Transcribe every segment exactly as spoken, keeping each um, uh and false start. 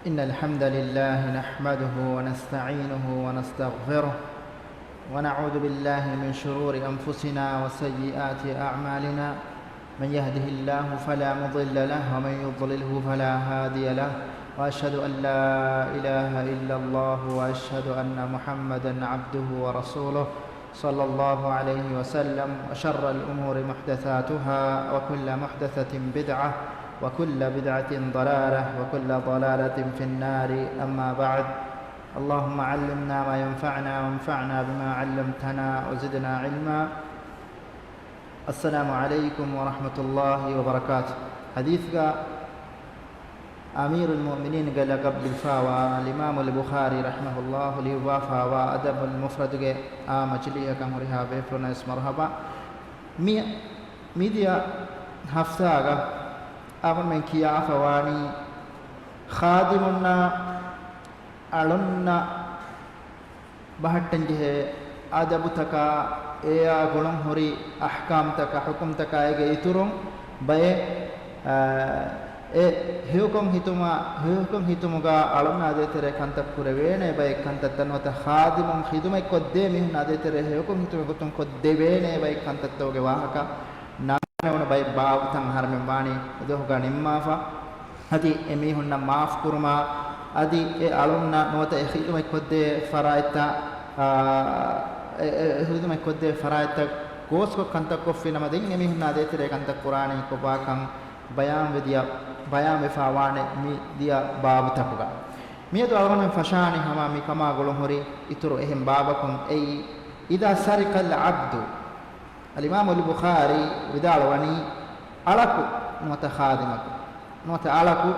إن الحمد لله نحمده ونستعينه ونستغفره، ونعوذ بالله من شرور أنفسنا وسيئات أعمالنا. من يهده الله فلا مضل له، ومن يضلله فلا هادي له. وأشهد أن لا إله إلا الله، وأشهد أن محمدا عبده ورسوله، صلى الله عليه وسلم. وشر الأمور محدثاتها، وكل محدثة بدعة، وكل بدعة ضلالة، وكل ضلالة في النار. أما بعد، اللهم علمنا ما ينفعنا، وانفعنا بما علمتنا، وزدنا علما. السلام عليكم ورحمة الله وبركاته. ޙަދީޘްގަ އަމީރުލް މުއުމިނީންގެ ލަޤަބު ލިބިފައިވާ އަލްއިމާމުލް ބުޚާރީ ރަޙިމަހުﷲ ލިޔުއްވާފައިވާ އަދަބުލް މުފްރަދުގެ އާ މަޖިލީހަކަށް ހުރިހާ ބޭފުޅުންނަށް ވެސް މަރުޙަބާ. މި، މިދިޔަ ހަފްތާގަ އަޅުގަނޑުމެން ކިޔާފަ ވާނީ ޚާދިމުންނާ އަޅުންނަށް ބަހައްޓަންޖެހޭ އަދަބުތަކާ، އެއާ ގުޅުން ހުރި އަޙްކާމްތަކާ، ޙުކުމްތަކާ އޭގެ އިތުރުން ބައެއް، އާ، އެ ހެޔޮކޮށް ހިތުމަ-، ހެޔޮކޮށް ހިތުމުގަ އަޅުންނާ ދޭތެރޭ ކަންތައް ކުރެވޭނެ ބައެއް ކަންތައްތައް ނުވަތަ ޚާދިމުން ޚިދުމަތްކޮށްދޭ މީހުންނާ ދޭތެރޭ ހެޔޮކޮށް ހިތުމުގެ ގޮތުން ކޮށްދެވޭނެ ބައެއް ކަންތައްތަކުގެ ވާހަކަ ނަންގަނެވުނު ބައެއް ބާވަތައް އަހަރެމެން ވާނީ އެދުވަހުގަ ނިންމާފަ. އަދި އެމީހުންނަށް މާފް ކުރުމާ، އަދި އެ އަޅުންނަށް ނުވަތަ އެ ޚިދުމަތް ކޮށްދޭ ފަރާތްތައް، އާ، އެ، އެ، އެ ޚިދުމަތް ކޮށްދޭ ފަރާތްތައް ގޯސްކޮށް ކަންތައް ކޮށްފިނަމަ، ދެން އެމީހުންނާ ދޭތެރޭ ކަންތައް ކުރާނީ ކޮބާކަން ބަޔާންވެދިޔަ، ބަޔާންވެފަ ވާނެ މި ދިޔަ ބާބުތަކުގަ. މިއަދު އަޅުގަނޑުމެން ފަށާނީ ހަމަ މި ކަމާ ގުޅުން ހުރި އިތުރު އެހެން ބާބަކުން އެއީ، إذا سرق العبد. އަލްއިމާމުލް ބުޚާރީ ވިދާޅުވަނީ، އަޅަކު ނުވަތަ ޚާދިމަކު ނުވަތަ އަޅަކު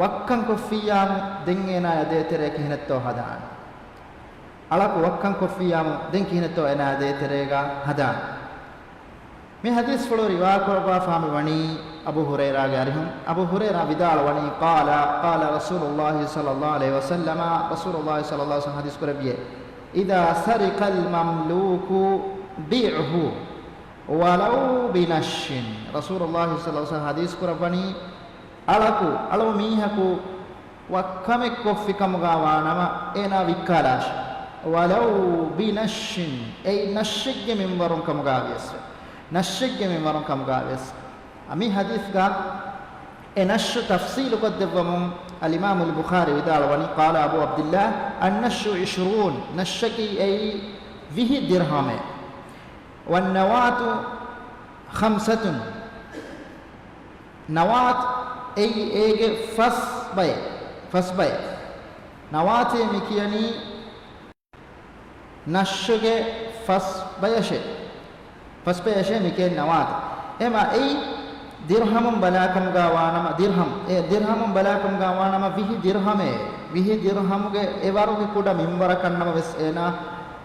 ވައްކަން ކޮށްފިއްޔާމު ދެން އޭނާޔާ ދޭތެރޭ ކިހިނެއްތޯ ހަދާނެ. އަޅަކު ވައްކަން ކޮށްފިއްޔާމު ދެން ކިހިނެއްތޯ އޭނާޔާ ދޭތެރޭގަ ހަދާނެ. މި ޙަދީޘްފުޅު ރިވާކުރައްވާފާ މި ވަނީ އަބޫ ހުރައިރާގެ އަރިހުން. އަބޫ ހުރައިރާ ވިދާޅުވަނީ، قال، قال رسول الله صلى الله عليه وسلم، ރަސޫލުﷲ ޞައްލަﷲ ޢަލައިހި ވަސައްލަމަ ޙަދީޘް ކުރެއްވިއޭ، إذا سرق المملوك بعه ولو بنش. ރަސޫލުﷲ ޞައްލަﷲ ޢަލައިހި ވަސައްލަމަ ޙަދީޘް ކުރައްވަނީ، އަޅަކު، އަޅު މީހަކު ވައްކަމެއް ކޮށްފި ކަމުގަ ވާނަމަ، އޭނާ ވިއްކާލާށި. ولو بنش، އެއީ ނައްޝެއްގެ މިންވަރުން ކަމުގަ ވިޔަސް. ނައްޝެއްގެ މިންވަރުން ކަމުގަ ވިޔަސް. މި ޙަދީޘްގަ އެ ނައްޝު ތަފްޞީލު ކޮށްދެއްވަމުން އަލްއިމާމުލް ބުޚާރީ ވިދާޅުވަނީ، قال أبو عبد الله، النش عشرون، ނައްޝަކީ އެއީ ވިހި ދިރްހަމެއް. والنواة خمسة، ނަވާތު އެއީ އޭގެ ފަސް ބައެއް، ފަސް ބައެއް. ނަވާތޭ މި ކިޔަނީ ނައްޝުގެ ފަސް ބަޔަށޭ، ފަސް ބަޔަށޭ މި ކިޔަނީ ނަވާތު. އެމަ އެއީ ދިރްހަމުން ބަލާކަމުގަ ވާނަމަ، ދިރްހަމް، އެ ދިރްހަމުން ބަލާކަމުގަ ވާނަމަ ވިހި ދިރްހަމޭ، ވިހި ދިރްހަމުގެ އެވަރުގެ ކުޑަ މިންވަރަކަށް ނަމަވެސް އޭނާ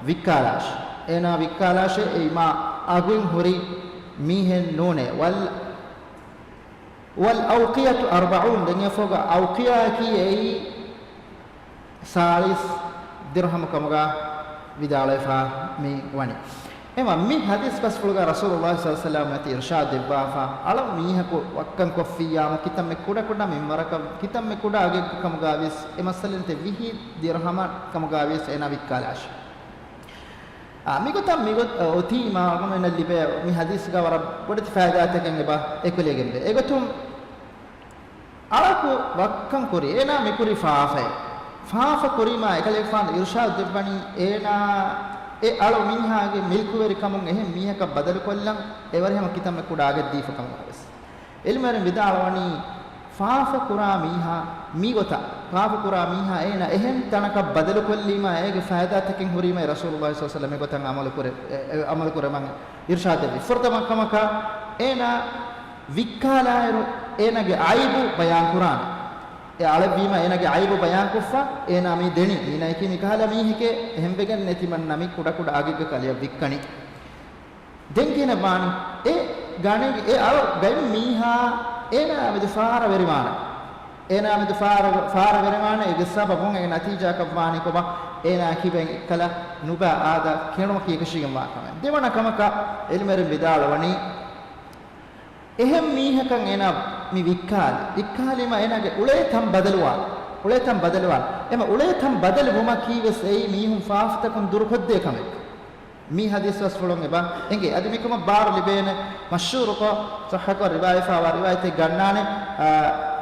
ވިއްކާލާށި. އޭނާ ވިއްކާލާށޭ، އެއީ މާ އަގުން ހުރި މީހެއް ނޫނޭ. ވަލް، والأوقية أربعون، ދެން އެފޯގަ އައުޤިޔާއަކީ އެއީ ސާޅީސް ދިރްހަމު ކަމުގަ ވިދާޅުވެފަ މި ވަނީ. އެމަ މި ޙަދީޘް ބަސްފުޅުގަ ރަސޫލުﷲ ޞައްލަﷲ ޢަލައިހި ވަސައްލަމަ އިރުޝާދު ދެއްވާފަ، އަޅަ މީހަކު ވައްކަން ކޮށްފިއްޔާމު ކިތަންމެ ކުޑަކުޑަ މިންވަރަކަށް، ކިތަންމެ ކުޑަ އަގެއްގެ ކަމުގަ ވިޔަސް އެ މައްސަލައިން ތެ ވިހި ދިރްހަމަ ކަމުގަ ވިޔަސް އޭނާ ވިއްކާލާށި. އާ، މިގޮތަށް މިގޮތް އޮތީމާ އަޅުގަނޑުމެންނަށް ލިބޭ މި ޙަދީޘްގަ ވަރަށް ބޮޑެތި ފައިދާތަކެއް އެބަ އެކުލެވިގެންވޭ. އެގޮތުން އަޅަކު ވައްކަން ކުރި، އޭނާ މިކުރި ފާފައެއް. ފާފަ ކުރީމާ އެކަލޭގެފާނު އިރުޝާދު ދެއްވަނީ އޭނާ އެ އަޅު މީހާގެ މިލްކުވެރިކަމުން އެހެން މީހަކަށް ބަދަލުކޮށްލަން އެވަރިހަމަ ކިތަންމެ ކުޑަ އަގެއް ދީފަ ކަމުގަވެސް. ޢިލްމުވެރިން ވިދާޅުވަނީ، ފާފަ ކުރާ މީހާ މިގޮތަށް، ފާފަ ކުރާ މީހާ އޭނާ އެހެން ތަނަކަށް ބަދަލުކޮށްލީމާ އޭގެ ފައިދާތަކެއް ހުރީމައި ރަސޫލުﷲ ޞައްލަﷲ ޢަލައިހި ވަސައްލަމަ އެގޮތަށް ޢަމަލު ކުރެ-، އެ، އެ، ޢަމަލު ކުރެވަން އިރުޝާދު ދެއްވި. ފުރަތަމަ ކަމަކަށް އޭނާ ވިއްކާލާއިރު އޭނާގެ ޢައިބު ބަޔާން ކުރާނެ. އެ އަޅެއްވީމަ އޭނާގެ ޢައިބު ބަޔާންކޮށްފަ، އޭނާ މި ދެނީ، މީނައަކީ މިކަހަލަ މީހެކޭ، އެހެންވެގެން ނެތިމަންނަ މި ކުޑަކުޑަ އަގެއްގެ ކަލެއަށް ވިއްކަނީ. ދެން ކިހިނެއް ވާނީ؟ އެ ގަނެގެ، އެ އަޅު ގަތް މީހާ އޭނާ މެދު ފާރަ ވެރިވާނެ. އޭނާ މެދު ފާރަ، ފާރަ ވެރިވާނެ، އޭގެ ސަބަބުން އޭގެ ނަތީޖާއަކަށް ވާނީ ކޮބާ؟ އޭނާ ކިބެން އެއްކަލަ ނުބައި އާދަ ކެނޑުމަކީ އެކަށީގެން ވާ ކަމެއް. ދެވަނަ ކަމަކަށް ޢިލްމުވެރިން ވިދާޅުވަނީ، އެހެން މީހަކަށް އޭނާ މި ވިއްކާލި، ވިއްކާލީމަ އޭނާގެ އުޅޭ ތަން ބަދަލުވާ. އުޅޭތަން ބަދަލުވާނެ. އެމަ އުޅޭތަން ބަދަލުވުމަކީ ވެސް އެއީ މީހުން ފާފަތަކުން ދުރުކޮށްދޭ ކަމެއް. މި ޙަދީޘް ބަސްފުޅުން އެބަ އެނގޭ. އަދި މިކަމަށް ބާރު ލިބޭނެ މަޝްހޫރުކޮށް ޞައްޙަކޮށް ރިވާޔަތްވާ ރިވާޔަތެއް ގަންނާނެ، އާ،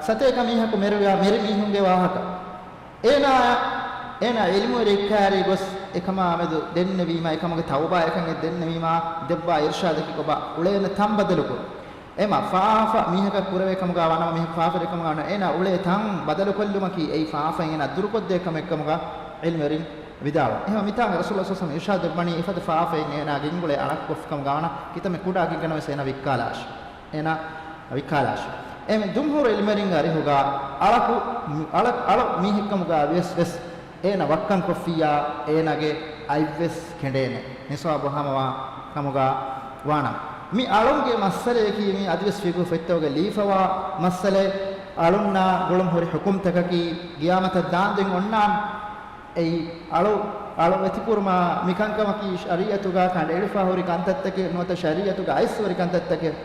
ސަތޭކަ މީހަކު މެރުވިޔާ މެރި މީހުންގެ ވާހަކަ. އޭނާ، އޭނާ ޢިލްމުވެރިއެއްކާރީ ގޮސް އެކަމާ މެދު ދެންނެވީމާ، އެކަމުގެ ތައުބާއެއްކަން ދެންނެވީމާ، ދެއްވާ އިރްޝާދަކީ ކޮބާ އުޅޭނެ ތަން ބަދަލުކުރުން. އެމަ ފާފަ މީހަކަށް ކުރެވޭ ކަމުގަ ވާނަމަ، މީހަކު ފާފަވެރި ކަމުގަ ވާނަމަ، އޭނާ އުޅޭ ތަން ބަދަލުކޮށްލުމަކީ އެއީ ފާފައިން އޭނާ ދުރުކޮށްދޭ ކަމެއް ކަމުގަ ޢިލްމުވެރިން ވިދާޅުވި. އެހެން މިތާނގަ ރަސޫލުﷲ ޞައްލަﷲު ޢަލައިހި ވަސައްލަމަ އިރްޝާދު ވަނީ އެފަދަ ފާފައެއް އޭނާގެ އިނގުޅޭ އަޅަކު ކޮށްފި ކަމުގަ ވާނަ ކިތަންމެ ކުޑަ އަކީގަނޑު ވެސް އޭނާ ވިއްކާލާށި. އޭނާ ވިއްކާލާށި. އެ ޖުމްހޫރު ޢިލްމުވެރިންގެ އަރިހުގަ އަޅަކު، އަޅަ، އަޅު މީހެއްކަމުގަ ވިޔަސް ވެސް އޭނަ ވައްކަން ކޮށްފިއްޔާ، އޭނަގެ އަތްވެސް ކެނޑޭނެ. ނިޞާބު ހަމަވާ ކަމުގަ ވާނަމަ. މި އަޅުންގެ މައްސަލަޔަކީ މި އަދިވެސް ފިޤުހު ފޮތްތަކުގަ ލީފަވާ މައްސަލައެއް. އަޅުންނާ ގުޅުން ހުރި ޙުކުމްތަކަކީ ޤިޔާމަތަށް ދާންދެން އޮންނާނެ. އެއީ އަޅު، އަޅު އެތިކުރުމާ މިކަންކަމަކީ ޝަރީޢަތުގަ ކަނޑައެޅިފަ ހުރި ކަންތައްތަކެއް ނުވަތަ ޝަރީޢަތުގަ އައިސްފަ ހުރި ކަންތައްތަކެއް.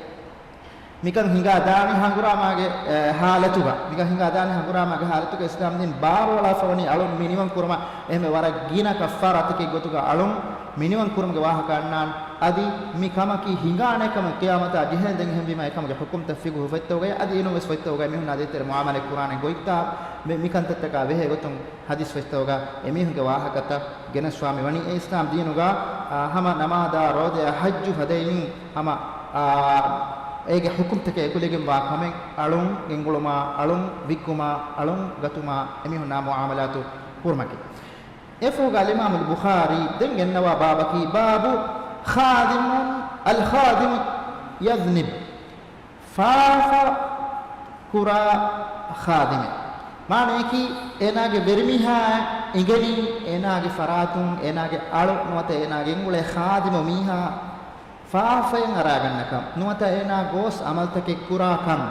މިކަން ހިނގާ ދާނީ ހަނގުރާމާގެ، އެ، ޙާލަތުގަ، މިކަން ހިނގާ ދާނީ ހަނގުރާމާގެ ޙާލަތުގަ އިސްލާމްދީން ބާރުއަޅާފަ ވަނީ އަޅުން މިނިވަން ކުރުމަށް. އެހެންވެ ވަރަށް ގިނަ ކައްފާރާތަކެއް ގޮތުގަ އަޅުން މިނިވަން ކުރުމުގެ ވާހަކަ އަންނާން. އަދި މި ކަމަކީ ހިނގާނެ ކަމެއް ޤިޔާމަތާ ޖެހޭނެ. ދެން އެހެންވީމަ އެކަމުގެ ޙުކުމްތައް ފިޤުހު ފޮތްތަކުގައި އަދި އިލްމުވެސް ފޮތްތަކުގައި މީހުންނާ ދޭތެރޭ މުޢާމަލަތް ކުރާނެ ގޮތްތާ މި، މި ކަންތައްތަކާ ބެހޭ ގޮތުން ޙަދީޘް ފޮތްތަކުގަ އެމީހުންގެ ވާހަކަތައް ގެނެސްފާ މިވަނީ. އެ އިސްލާމް ދީނުގަ، އާ، ހަމަ ނަމާދާ، ރޯދަޔާ، ޙައްޖު ފަދައިން ހަމަ، އާ، އޭގެ ޙުކުމްތަކެއް އެކުލެގެންވާ ކަމެއް އަޅުން ގެންގުޅުމާ، އަޅުން ވިއްކުމާ، އަޅުން ގަތުމާ، އެމީހުންނާ މުޢާމަލާތު ކުރުމަކީ. އެފަހުގަ އަލްއިމާމުލް ބުޚާރީ ދެން ގެންނަވާ ބާބަކީ، ބާބު ޚާދިމުން، އަލް ޚާދިމު ޔަޒްނިބް. ފާފަ ކުރާ ޚާދިމެއް. މާނަޔަކީ، އޭނާގެ ވެރިމީހާ އިނގެނީ، އޭނާގެ ފަރާތުން، އޭނާގެ އަޅު ނުވަތަ އޭނާގެ އިނގުޅޭ ޚާދިމު މީހާ ފާފައިން އަރާގަންނަކަން، ނުވަތަ އޭނާ ގޯސް އަމަލުތަކެއް ކުރާކަން،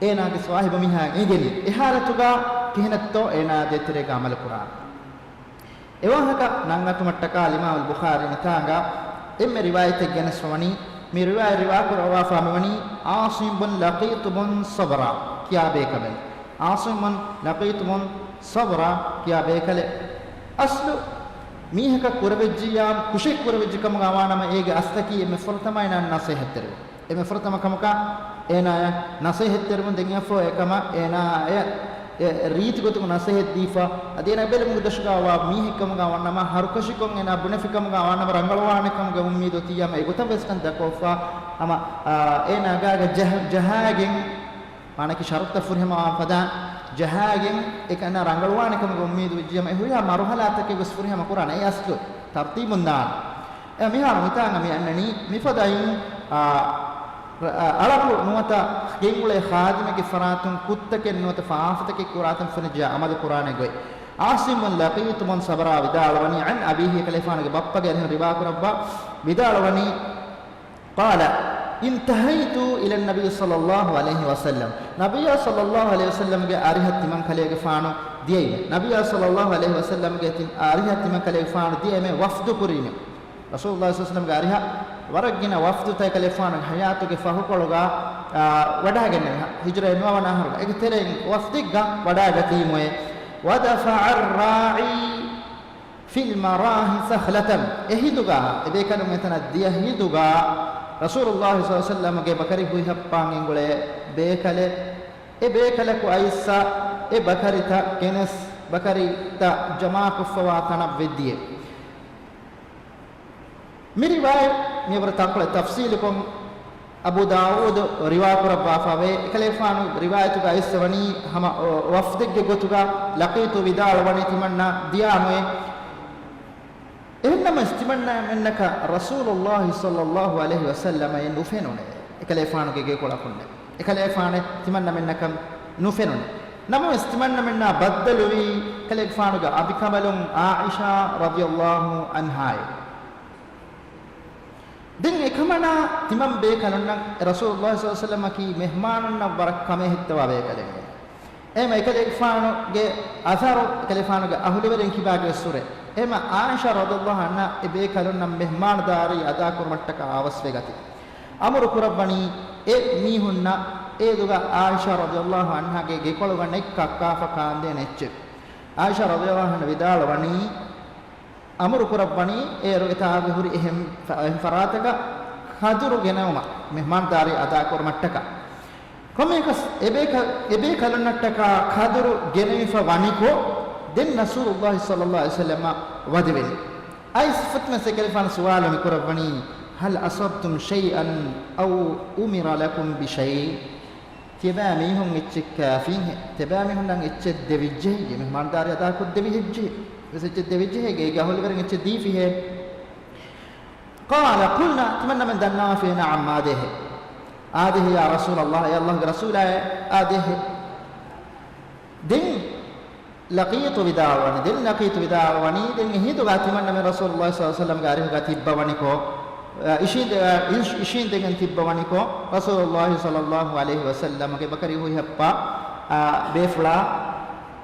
އޭނާގެ ސާހިބު މީހާ އިނގެނީ. އެ ޙާލަތުގަ ކިހިނެއްތޯ އޭނާ ދޭތެރޭގަ އަމަލު ކުރާނެ. އެވާހަކަ ނަންގަތުމަށްޓަކާ އަލްއިމާމުލް ބުޚާރީ މިތާނގަ އެންމެ ރިވާޔަތެއް ގެނެސްފަވަނީ، މި ރިވާޔަތް ރިވާކުރައްވާފާ މިވަނީ ޢާޞިމް ބުން ލަޤީޠު ބުން ޞަބްރާ ކިޔާ ބޭކަލެއް. ޢާޞިމް ބުން ލަޤީޠު ބުން ޞަބްރާ ކިޔާ ބޭކަލެއް. އަސްލު މީހަކަށް ކުރެވިއްޖިއްޔާ، ކުށެއް ކުރެވިއްޖެ ކަމުގަ ވާނަމަ، އޭގެ އަސްލަކީ އެންމެ ފުރަތަމަ އޭނާ ނަޞޭޙަތްތެރިވުން. އެންމެ ފުރަތަމަ ކަމަކަށް އޭނާޔަށް ނަޞޭޙަތްތެރިވުން ދެން އެފޯ އެކަމަށް އޭނާ އެ، އެ ރީތި ގޮތުގަ ނަޞޭޙަތް ދީފަ، އަދި އޭނާ ބެލުމުގެ ދަށުގަ ވާ މީހެއް ކަމުގަ ވަންނަމަ، ހަރުކަށިކޮށް އޭނާ ބުނެފި ކަމުގަ ވަންނަމަ ރަނގަޅުވާނެ ކަމުގެ އުއްމީދު އޮތިއްޔާމަ، އެ ގޮތަށް ވެސް ކަންތައް ދައްކަވަފަ، ހަމަ، އާ، އޭނާ ގާގަ ޖަހަ، ޖަހާގެން، މާނަކީ ޝަރުތައް ފުރިހަމަވާ ފަދައިން ޖަހާގެން އެކަން ރަނގަޅުވާނެ ކަމުގެ އުއްމީދު ވެއްޖިއްޔާމަ، އެ ހުރިހާ މަރުޙަލާތަކެއް ވެސް ފުރިހަމަ ކުރާނެ. އެ އަސްލު ތަރުތީބުން ދާނެ. އެ މިހާރު މިތާނގަ މި އަންނަނީ މިފަދައިން، އާ، އަޅަކު ނުވަތަ ގެންގުޅޭ ޚާދިމެއްގެ ފަރާތުން ކުށްތަކެއް ނުވަތަ ފާފަތަކެއް ކުރާތަން ފެނިއްޖެޔާ އަމަލު ކުރާނެ ގޮތް. ޢާޞިމް ބުން ލަޤީޠު ބުން ޞަބްރާ ވިދާޅުވަނީ، ޢަން އަބީހި، އެކަލޭފާނުގެ ބައްޕަގެ އަރިހުން ރިވާކުރައްވާ ވިދާޅުވަނީ، قال، انتهيت إلى النبي صلى الله عليه وسلم. ނަބިއްޔާ ޞައްލައްލާހު ޢަލައިހި ވަސައްލަމްގެ އަރިހަށް ތިމަންކަލޭގެފާނު ދިޔައީމެ. ނަބިއްޔާ ޞައްލައްލާހު ޢަލައިހި ވަސައްލަމްގެ ތި-، އަރިހަށް ތިމަންކަލޭގެފާނު ދިޔައީމެ ވަފްދު ކުރީމެ. ރަސޫލުﷲ ޞައްލައްލާހު ޢަލައިހި ވަސައްލަމްގެ އަރިހަށް ވަރަށް ގިނަ ވަފްދުތައް އެކަލޭގެފާނުގެ ޙަޔާތުގެ ފަހުކޮޅުގަ، އާ، ވަޑައިގެންނެވި. ހިޖުރަ ނުވަވަނަ އަހަރުގަ އޭގެ ތެރެއިން ވަފްދެއްގަ ވަޑައިގަތީމުއޭ. ودفع الراعي في المراح سخلة. އެ ހިނދުގަ، އެ ބޭކަލުން އެތަނަށް ދިޔަ ހިނދުގަ، ރަސޫލުﷲ ޞައްލައްލާހު ޢަލައިހި ވަސައްލަމްގެ ބަކަރި ހުއިހައްޕާން ގެންގުޅޭ ބޭކަލެއް، އެ ބޭކަލަކު އައިއްސަ އެ ބަކަރިތައް ގެނެސް، ބަކަރިތައް ޖަމާކޮށްފަވާ ތަނަށް ވެއްދިޔޭ. މި ރިވާޔަތް މިވަރަށް ތަންކޮޅެއް ތަފްޞީލުކޮށް، އަބޫ ދާވޫދު ރިވާކުރައްވާފަވޭ. އެކަލޭފާނު ރިވާޔަތުގަ އައިއްސަވަނީ ހަމަ ވަފްދެއްގެ ގޮތުގަ ލަޤީޠު ވިދާޅުވަނީ ތިމަންނަ ދިޔާމުއޭ. އެހެންނަމަވެސް ތިމަންނަމެންނަކަށް ރަސޫލުﷲ ޞައްލައްލާހު ޢަލައިހި ވަސައްލަމައެއް ނުފެނުނޭ. އެކަލޭފާނުގެ ގެކޮޅަކުންނެއް. އެކަލޭފާނެއް ތިމަންނަމެންނަކަށް ނުފެނުނެ. ނަމަވެސް ތިމަންނަމެންނާ ބައްދަލުވީ އެކަލޭގެފާނުގެ އަނބިކަނބަލުން ޢާއިޝާ ރަޟިޔައްލާހު ޢަންހާއޭ. ދެން އެކަމަނާ ތިމަން ބޭކަލުންނަށް ރަސޫލުﷲ ޞައްލައްލާހު ޢަލައިހި ވަސައްލަމަކީ މެހްމާނުންނަށް ވަރަށް ކަމޭހެއްތަވާ ބޭކަލެއް. އެހެމަ އެކަލޭގެފާނުގެ އަސަރު އެކަލޭގެފާނުގެ އަހުލުވެރިން ކިބާގެ ވެސް ހުރޭ. އެހެމަ ޢާއިޝާ ރަޟިޔައްލާހު ޢަންހާ އެ ބޭކަލުންނަށް މެހްމާނުދާރީ އަދާކުރުމަށްޓަކާ އަވަސްވެގަތީ. އަމުރު ކުރައްވަނީ އެ މީހުންނަށް އޭދުގަ ޢާއިޝާ ރަޟިޔަﷲ ޢަންހާގެ ގެކޮޅުގަ ނެތް ކައްކާފަ ކާންދޭނެ އެއްޗެއް. ޢާއިޝާ ރަޟިޔަﷲ ޢަންހާ ވިދާޅުވަނީ، އަމުރު ކުރައްވަނީ އޭރު އެތާގެ ހުރި އެހެން ފަ-، އެހެން ފަރާތަކަށް ކަދުރު ގެނައުމަށް، މެހްމާންދާރީ އަދާކުރުމަށްޓަކާ. ކޮންމެއަކަސް އެބޭކަ-، އެބޭކަލުންނަށްޓަކާ ކަދުރު ގެނެވިފަ ވަނިކޮށް، ދެން ރަސޫލުﷲ ޞައްލަﷲ ޢަލައިހި ވަސައްލަމަ ވަދެވެނީ. އައިސް ފަތުމަ ސެކެލިފާން ސުވާލު މި ކުރައްވަނީ، "هل أصبتم شيئا أو أمر لكم بشيء؟" ތިޔަބައިމީހުން އެއްޗެއް ކާފީހޭ، ތިޔަބައިމީހުންނަށް އެއްޗެއް ދެވިއްޖެހޭ، މެހްމާންދާރީ އަދާކޮށްދެވިހެއްޖެ، ވެސް އެއްޗެއް ދެވިއްޖެހޭ، ގޭގެ އަހުލުވެރިން އެއްޗެއް ދީފިހޭ. قال، قلنا، ތިމަންނަމެން ދަންނަވާފި، نعم، އާދޭހޭ. އާދޭހޭ، يا رسول الله، އޭ ﷲގެ ރަސޫލާއޭ، އާދޭހޭ. ދެން ލަޤީޠު ވިދާޅުވަނީ، ދެން ލަޤީޠު ވިދާޅުވަނީ، ދެން އެހިނދުގަ ތިމަންނަމެން ރަސޫލުﷲ ޞައްލަﷲ ޢަލައިހި ވަސައްލަމްގެ އަރިހުގަ ތިއްބަވަނިކޮށް، އަ، އިށީނދެ-، އަ، އިށް-، އިށީނދެގެން ތިއްބަވަނިކޮށް، ރަސޫލުﷲ ޞައްލަﷲ ޢަލައިހި ވަސައްލަމްގެ ބަކަރި ހުއިހައްޕާ، އަ، ބޭފުޅާ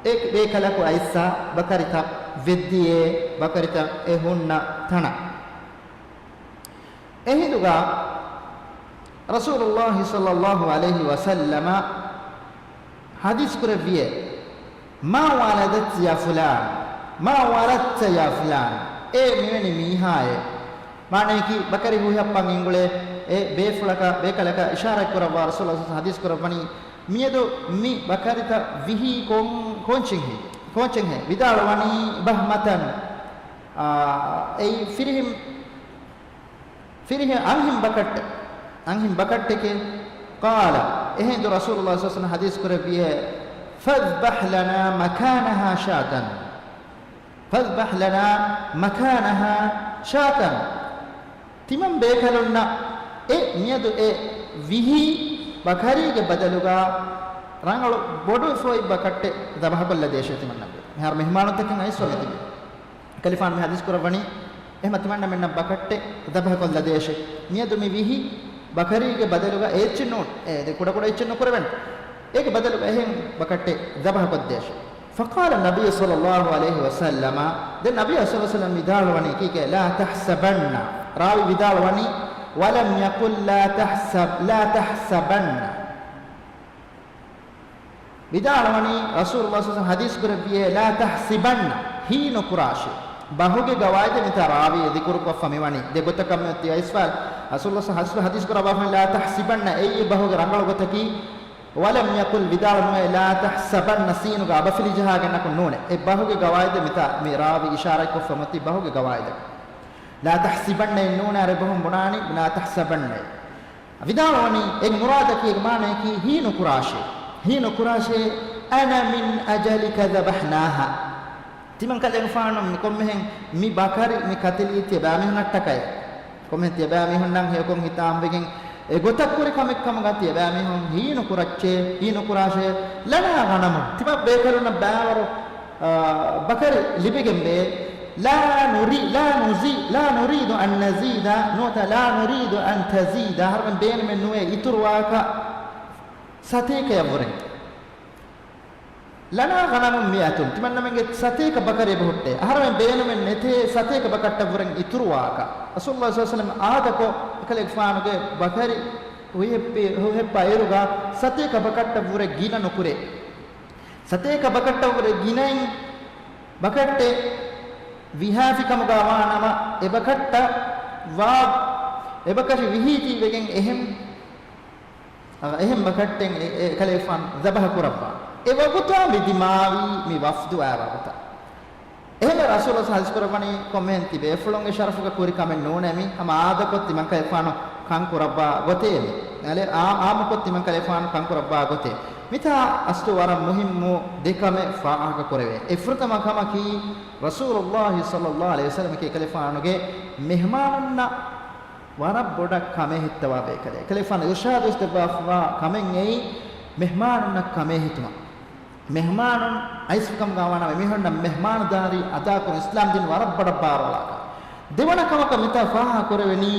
އެ ބޭކަލަކު އައިއްސަ ބަކަރިތައް ވެއްދިޔޭ، ބަކަރިތައް އެ ހުންނަ ތަނަށް. އެހިނދުގަ ރަސޫލުﷲ ޞައްލަﷲ ޢަލައިހި ވަސައްލަމަ ޙަދީޘް ކުރެއްވިއޭ، "ما ولدت يا فلان، ما ولدت يا فلان." އޭ މިވެނި މީހާއޭ. މާނަޔަކީ، ބަކަރި ހުއިހައްޕަން ގެންގުޅޭ އެ ބޭފުޅަކަށް، ބޭކަލަކަށް އިޝާރާތް ކުރައްވާ ރަސޫލުﷲ ޙަދީޘް ކުރައްވަނީ، މިއަދު މި ބަކަރިތައް ވިހީ ކޯ-، ކޯންޗެއްހޭ؟ ކޯންޗެއްހޭ؟ ވިދާޅުވަނީ، "بهمة." އާ، އެއީ ފިރިހެން، ފިރިހެން އަންހެން ބަކައްޓެއް، އަންހެން ބަކައްޓެކޭ. قال، އެހިނދު ރަސޫލުﷲ ޞައްލަﷲ ޢަލައިހި ވަސައްލަމަ ޙަދީޘް ކުރެއްވިއޭ، "فاذبح لنا مكانها شاة، فاذبح لنا مكانها شاة." ތިމަން ބޭކަލުންނަށް އެ މިއަދު އެ ވިހި ބަކަރީގެ ބަދަލުގަ ރަނގަޅު ބޮޑު ފޮތް ބަކައްޓެއް ދަބަހަކޮށްލަދޭށޭ ތިމަންނަށް. މިހާރު މެހްމާނުންތަކެއް އައިސްވަމެ ތިބި. ކަލޭގެފާނު މި ޙަދީޘް ކުރައްވަނީ، އެހެން ތިމަންނަމެންނަށް ބަކައްޓެއް ދަބަހަކޮށްލަދޭށޭ. މިއަދު މި ވިހި ބަކަރީގެ ބަދަލުގަ އެއްޗެއް ނޫން. އެ، ދެ ކުޑަކުޑަ އެއްޗެއް ނުކުރެވެން. އޭގެ ބަދަލުގަ އެހެން ބަކައްޓެއް ދަބަހަކޮށްދޭށޭ. فقال النبي صلى الله عليه وسلم، ދެން ނަބީ ޞައްލަﷲ ޢަލައިހި ވަސައްލަމް ވިދާޅުވަނީ ކީކޭ؟ "لا تحسبن." ރާވީ ވިދާޅުވަނީ، "ولم يقل لا تحسب، لا تحسبن." ވިދާޅުވަނީ، ރަސޫލުﷲ ޞައްލަﷲ ޢަލައިހި ވަސައްލަމް ޙަދީޘް ކުރެއްވިއޭ، "لا تحسبن." ހީނުކުރާށޭ. ބަހުގެ ގަވާއިދެއް މިތާ ރާވީ ޛިކުރުކޮށްފަ މިވަނީ. ދެ ގޮތަކަށް މިއޮތީ އައިސްފަ، ރަސޫލުﷲ ޞައްލަﷲ ޢަލައިހި ވަސައްލަމް ޙަދީޘް ކުރައްވާފަ، "لا تحسبن." އެއީ ބަހުގެ ރަނގަޅު ގޮތަކީ، "ولم يقل." ވިދާޅު ނުވޭ، "لا تحسبن." ސީނުގަ އަބަފިލި ޖަހާގެންނަކު ނޫނޭ. އެ ބަހުގެ ގަވާއިދެއް މިތާ މި ރާވީ އިޝާރާތްކޮށްފަ މިއޮތީ ބަހުގެ ގަވާއިދަކަށް. "لا تحسبن" އެއް ނޫނޭ، އަރަބި ބަހުން ބުނާނީ "لا تحسبن" އެއް. ވިދާޅުވަނީ، އެ މުރާދަކީ، އޭގެ މާނަޔަކީ، ހީނުކުރާށޭ. ހީނުކުރާށޭ، "أنا من أجلك ذبحناها." ތިމަން ކަލޭގެފާނު މި ކޮންމެހެން މި ބަކަރި މި ކަތިލީ ތިޔަބައިމީހުންނަށްޓަކައި. ކޮންމެހެން ތިޔަބައިމީހުންނަށް ހެޔޮކޮށް ހިތާމަވެގެން އެ ގޮތަށް ކުރި ކަމެއް ކަމުގަ ތިޔަބައިމީހުން ހީނުކުރައްޗޭ، ހީނުކުރާށޭ، "لنا غنم." ތިމަން ބޭކަލުންނަށް ބައިވަރު، އާ، ބަކަރި ލިބިގެންވޭ. "لا نري-، لا نزي-، لا نريد أن نزيد." ނުވަތަ "لا نريد أن تزيد." އަހަރުމެން ބޭނުމެއް ނުވޭ އިތުރުވާކަށް ސަތޭކަޔަށްވުރެން. "لنا غنم مائة." ތިމަންނަމެންގެ ސަތޭކަ ބަކަރި އެބަހުއްޓޭ. އަހަރުމެން ބޭނުމެއް ނެތޭ ސަތޭކަ ބަކައްޓަށްވުރެން އިތުރުވާކަށް. ރަސޫލުﷲ ޞައްލަﷲ ޢަލައިހި ވަސައްލަމަ އާދަކޮށް، އެކަލޭގެފާނުގެ ބަކަރި ހުއިހެއްޕި-، ހުއިހެއްޕާ އިރުގަ ސަތޭކަ ބަކައްޓަށްވުރެ ގިނަ ނުކުރޭ. ސަތޭކަ ބަކައްޓަށްވުރެ ގިނައިން ބަކައްޓެއް ވިހާފިކަމުގަ ވާނަމަ، އެބަކައްޓަށް ވާ-، އެބަކަށި ވިހީތީވެގެން އެހެން، އަ، އެހެން ބަކައްޓެއް އެ-، އެ-، އެކަލޭގެފާނު ޒަބަހަ ކުރައްވާ. އެ ވަގުތާ މި ދިމާވީ މި ވަފްދު އާ ވަގުތަށް. އެހެންވެ ރަސޫލު ޙަދީޘް ކުރައްވަނީ ކޮންމެހެން ތި ބޭފުޅުންގެ ޝަރަފުގަ ކުރި ކަމެއް ނޫނޭ މި. ހަމަ އާދަކޮށް ތިމަން ކަލޭގެފާނު ކަން ކުރައްވާ ގޮތޭ މި. އަލެ އާ-، އާއްމުކޮށް ތިމަން ކަލޭގެފާނު ކަން ކުރައްވާ ގޮތޭ. މިތާ އަސްލު ވަރަށް މުހިއްމު ދެ ކަމެއް ފާހަގަ ކުރެވޭ. އެ ފުރަތަމަ ކަމަކީ، ރަސޫލުﷲ ޞައްލަﷲ ޢަލައިހި ވަސައްލަމަކީ އެކަލޭގެފާނުގެ މެހްމާނުންނަށް ވަރަށް ބޮޑަށް ކަމޭހިއްތަވާ ބޭކަލެއް. އެކަލޭގެފާނު އިރުޝާދުވެސް ދެއްވާފަވާ ކަމެއް އެއީ މެހްމާނުންނަށް ކަމޭހިތުމަށް. މެހްމާނުން އައިސްފިކަމުގަ ވާނަމަ އެމީހުންނަށް މެހްމާނުދާރީ އަދާކުރުން އިސްލާމް ދީން ވަރަށް ބޮޑަށް ބާރުއަޅާކަށް. ދެވަނަ ކަމަކަށް މިތާ ފާހަގަ ކުރެވެނީ،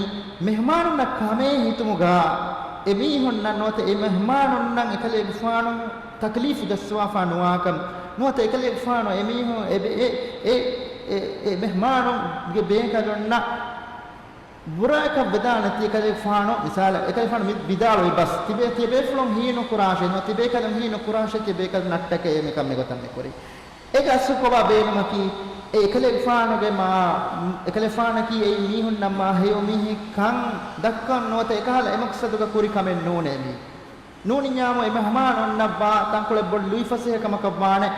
މެހްމާނުންނަށް ކަމޭހިތުމުގަ އެމީހުންނަށް ނުވަތަ އެ މެހްމާނުންނަށް އެކަލޭގެފާނު ތަކްލީފު ދަސްވާފާ ނުވާކަން، ނުވަތަ އެކަލޭގެފާނު އެމީހުން އެ، އެ، އެ، އެ، އެ މެހްމާނުންގެ ބޭކަލުންނަށް ބުރައަކަށް ވެދާނެތީ އެކަލޭގެފާނު، މިސާލަށް، އެކަލޭގެފާނު މި ވިދާޅުވި ބަސް، ތިބޭ، ތިޔަބޭފުޅުން ހީނުކުރާށޭ، ނުވަތަ ތިބޭކަލުން ހީނުކުރާށޭ، ތިޔަބޭކަލުންނަށްޓަކައި މިކަން މިގޮތަށް މިކުރީ. އޭގެ އަސްލު ކޮބާ ބޭނުމަކީ؟ އެ އެކަލޭގެފާނުގެ މާ، އެކަލޭގެފާނަކީ އެއީ މީހުންނަށް މާ ހެޔޮ މީހެއް ކަން ދައްކަން ނުވަތަ އެކަހަލަ އެ މަޤްޞަދުގަ ކުރި ކަމެއް ނޫނޭ މީ. ނޫނިއްޔާމު އެ މެހްމާނުންނަށްވާ ތަންކޮޅެއް ބޮޑު ލުއިފަސޭހަކަމަކަށްވާނެ.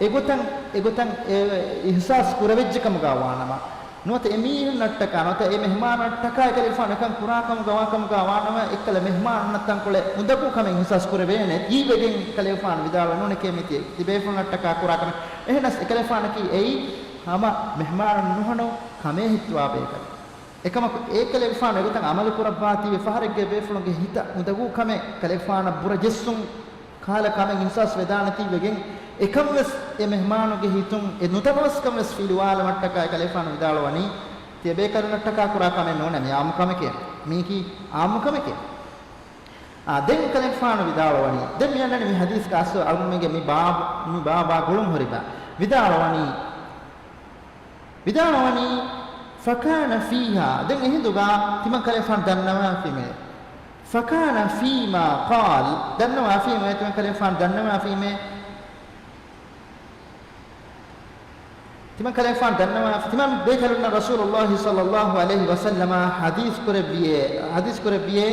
އެގޮތަށް، އެގޮތަށް އެ އިޙްސާސް ކުރެވިއްޖެކަމުގަ ވާނަމަ، ނުވަތަ އެ މީހުންނަށްޓަކާ، ނުވަތަ އެ މެހްމާނަށްޓަކާ އެކަލޭގެފާނު އެކަން ކުރާކަމުގަ ވާކަމުގަ ވާނަމަ، އެއްކަލަ މެހްމާނުންނަށް ތަންކޮޅެއް އުނދަގޫ ކަމެއް އިޙްސާސް ކުރެވޭނެ ތީވެގެން އެކަލޭގެފާނު ވިދާޅުވަނީ ނޫނެކޭ މީތި ތިބޭފުޅުންނަށްޓަކާ ކުރާކަމެއް. އެހެނަސް އެކަލޭގެފާނަކީ އެއީ ހަމަ މެހްމާނުން ނުހަނު ކަމޭހިތުވާ ބޭކަލެއް. އެކަމަކު އެކަލޭގެފާނު އެގޮތަށް އަމަލު ކުރައްވާތީވެ ފަހަރެއްގެ ބޭފުޅުންގެ ހިތަށް އުނދަގޫ ކަމެއް ކަލޭގެފާނަށް ބުރަ ޖެއްސުން ކަހަލަ ކަމެއް އިޙްސާސް ވެދާނެތީވެގެން، އެކަންވެސް އެ މެހްމާނުގެ ހިތުން އެ ނުތަނަވަސްކަންވެސް ފިލުވާލުމަށްޓަކާ އެކަލޭގެފާނު ވިދާޅުވަނީ، ތިޔަބޭކަލުންނަށްޓަކާ ކުރާ ކަމެއް ނޫނޭ، މީ އާއްމު ކަމެކޭ. މީކީ އާއްމު ކަމެކޭ. އާ، ދެން އެކަލޭގެފާނު ވިދާޅުވަނީ، ދެން މި އަންނަނީ މި ޙަދީޘްގެ އަސްލު އަޅުގަނޑުމެންގެ މި ބާބު، މި ބާބާ ގުޅުން ހުރި ބަ، ވިދާޅުވަނީ، ވިދާޅުވަނީ، فكان فيها، ދެން އެހިނދުގަ ތިމަން ކަލޭގެފާނު ދަންނަވާފީމޭ. فكان فيما قال، ދަންނަވާފީމޭ، ތިމަން ކަލޭގެފާނު ދަންނަވާފީމޭ. ތިމަން ކަލޭގެފާނު ދަންނަވާ، ތިމަން ބޭކަލުންނަށް ރަސޫލުﷲ ޞައްލަﷲ ޢަލައިހި ވަސައްލަމަ ޙަދީޘް ކުރެއްވިއޭ، ޙަދީޘް ކުރެއްވިއޭ،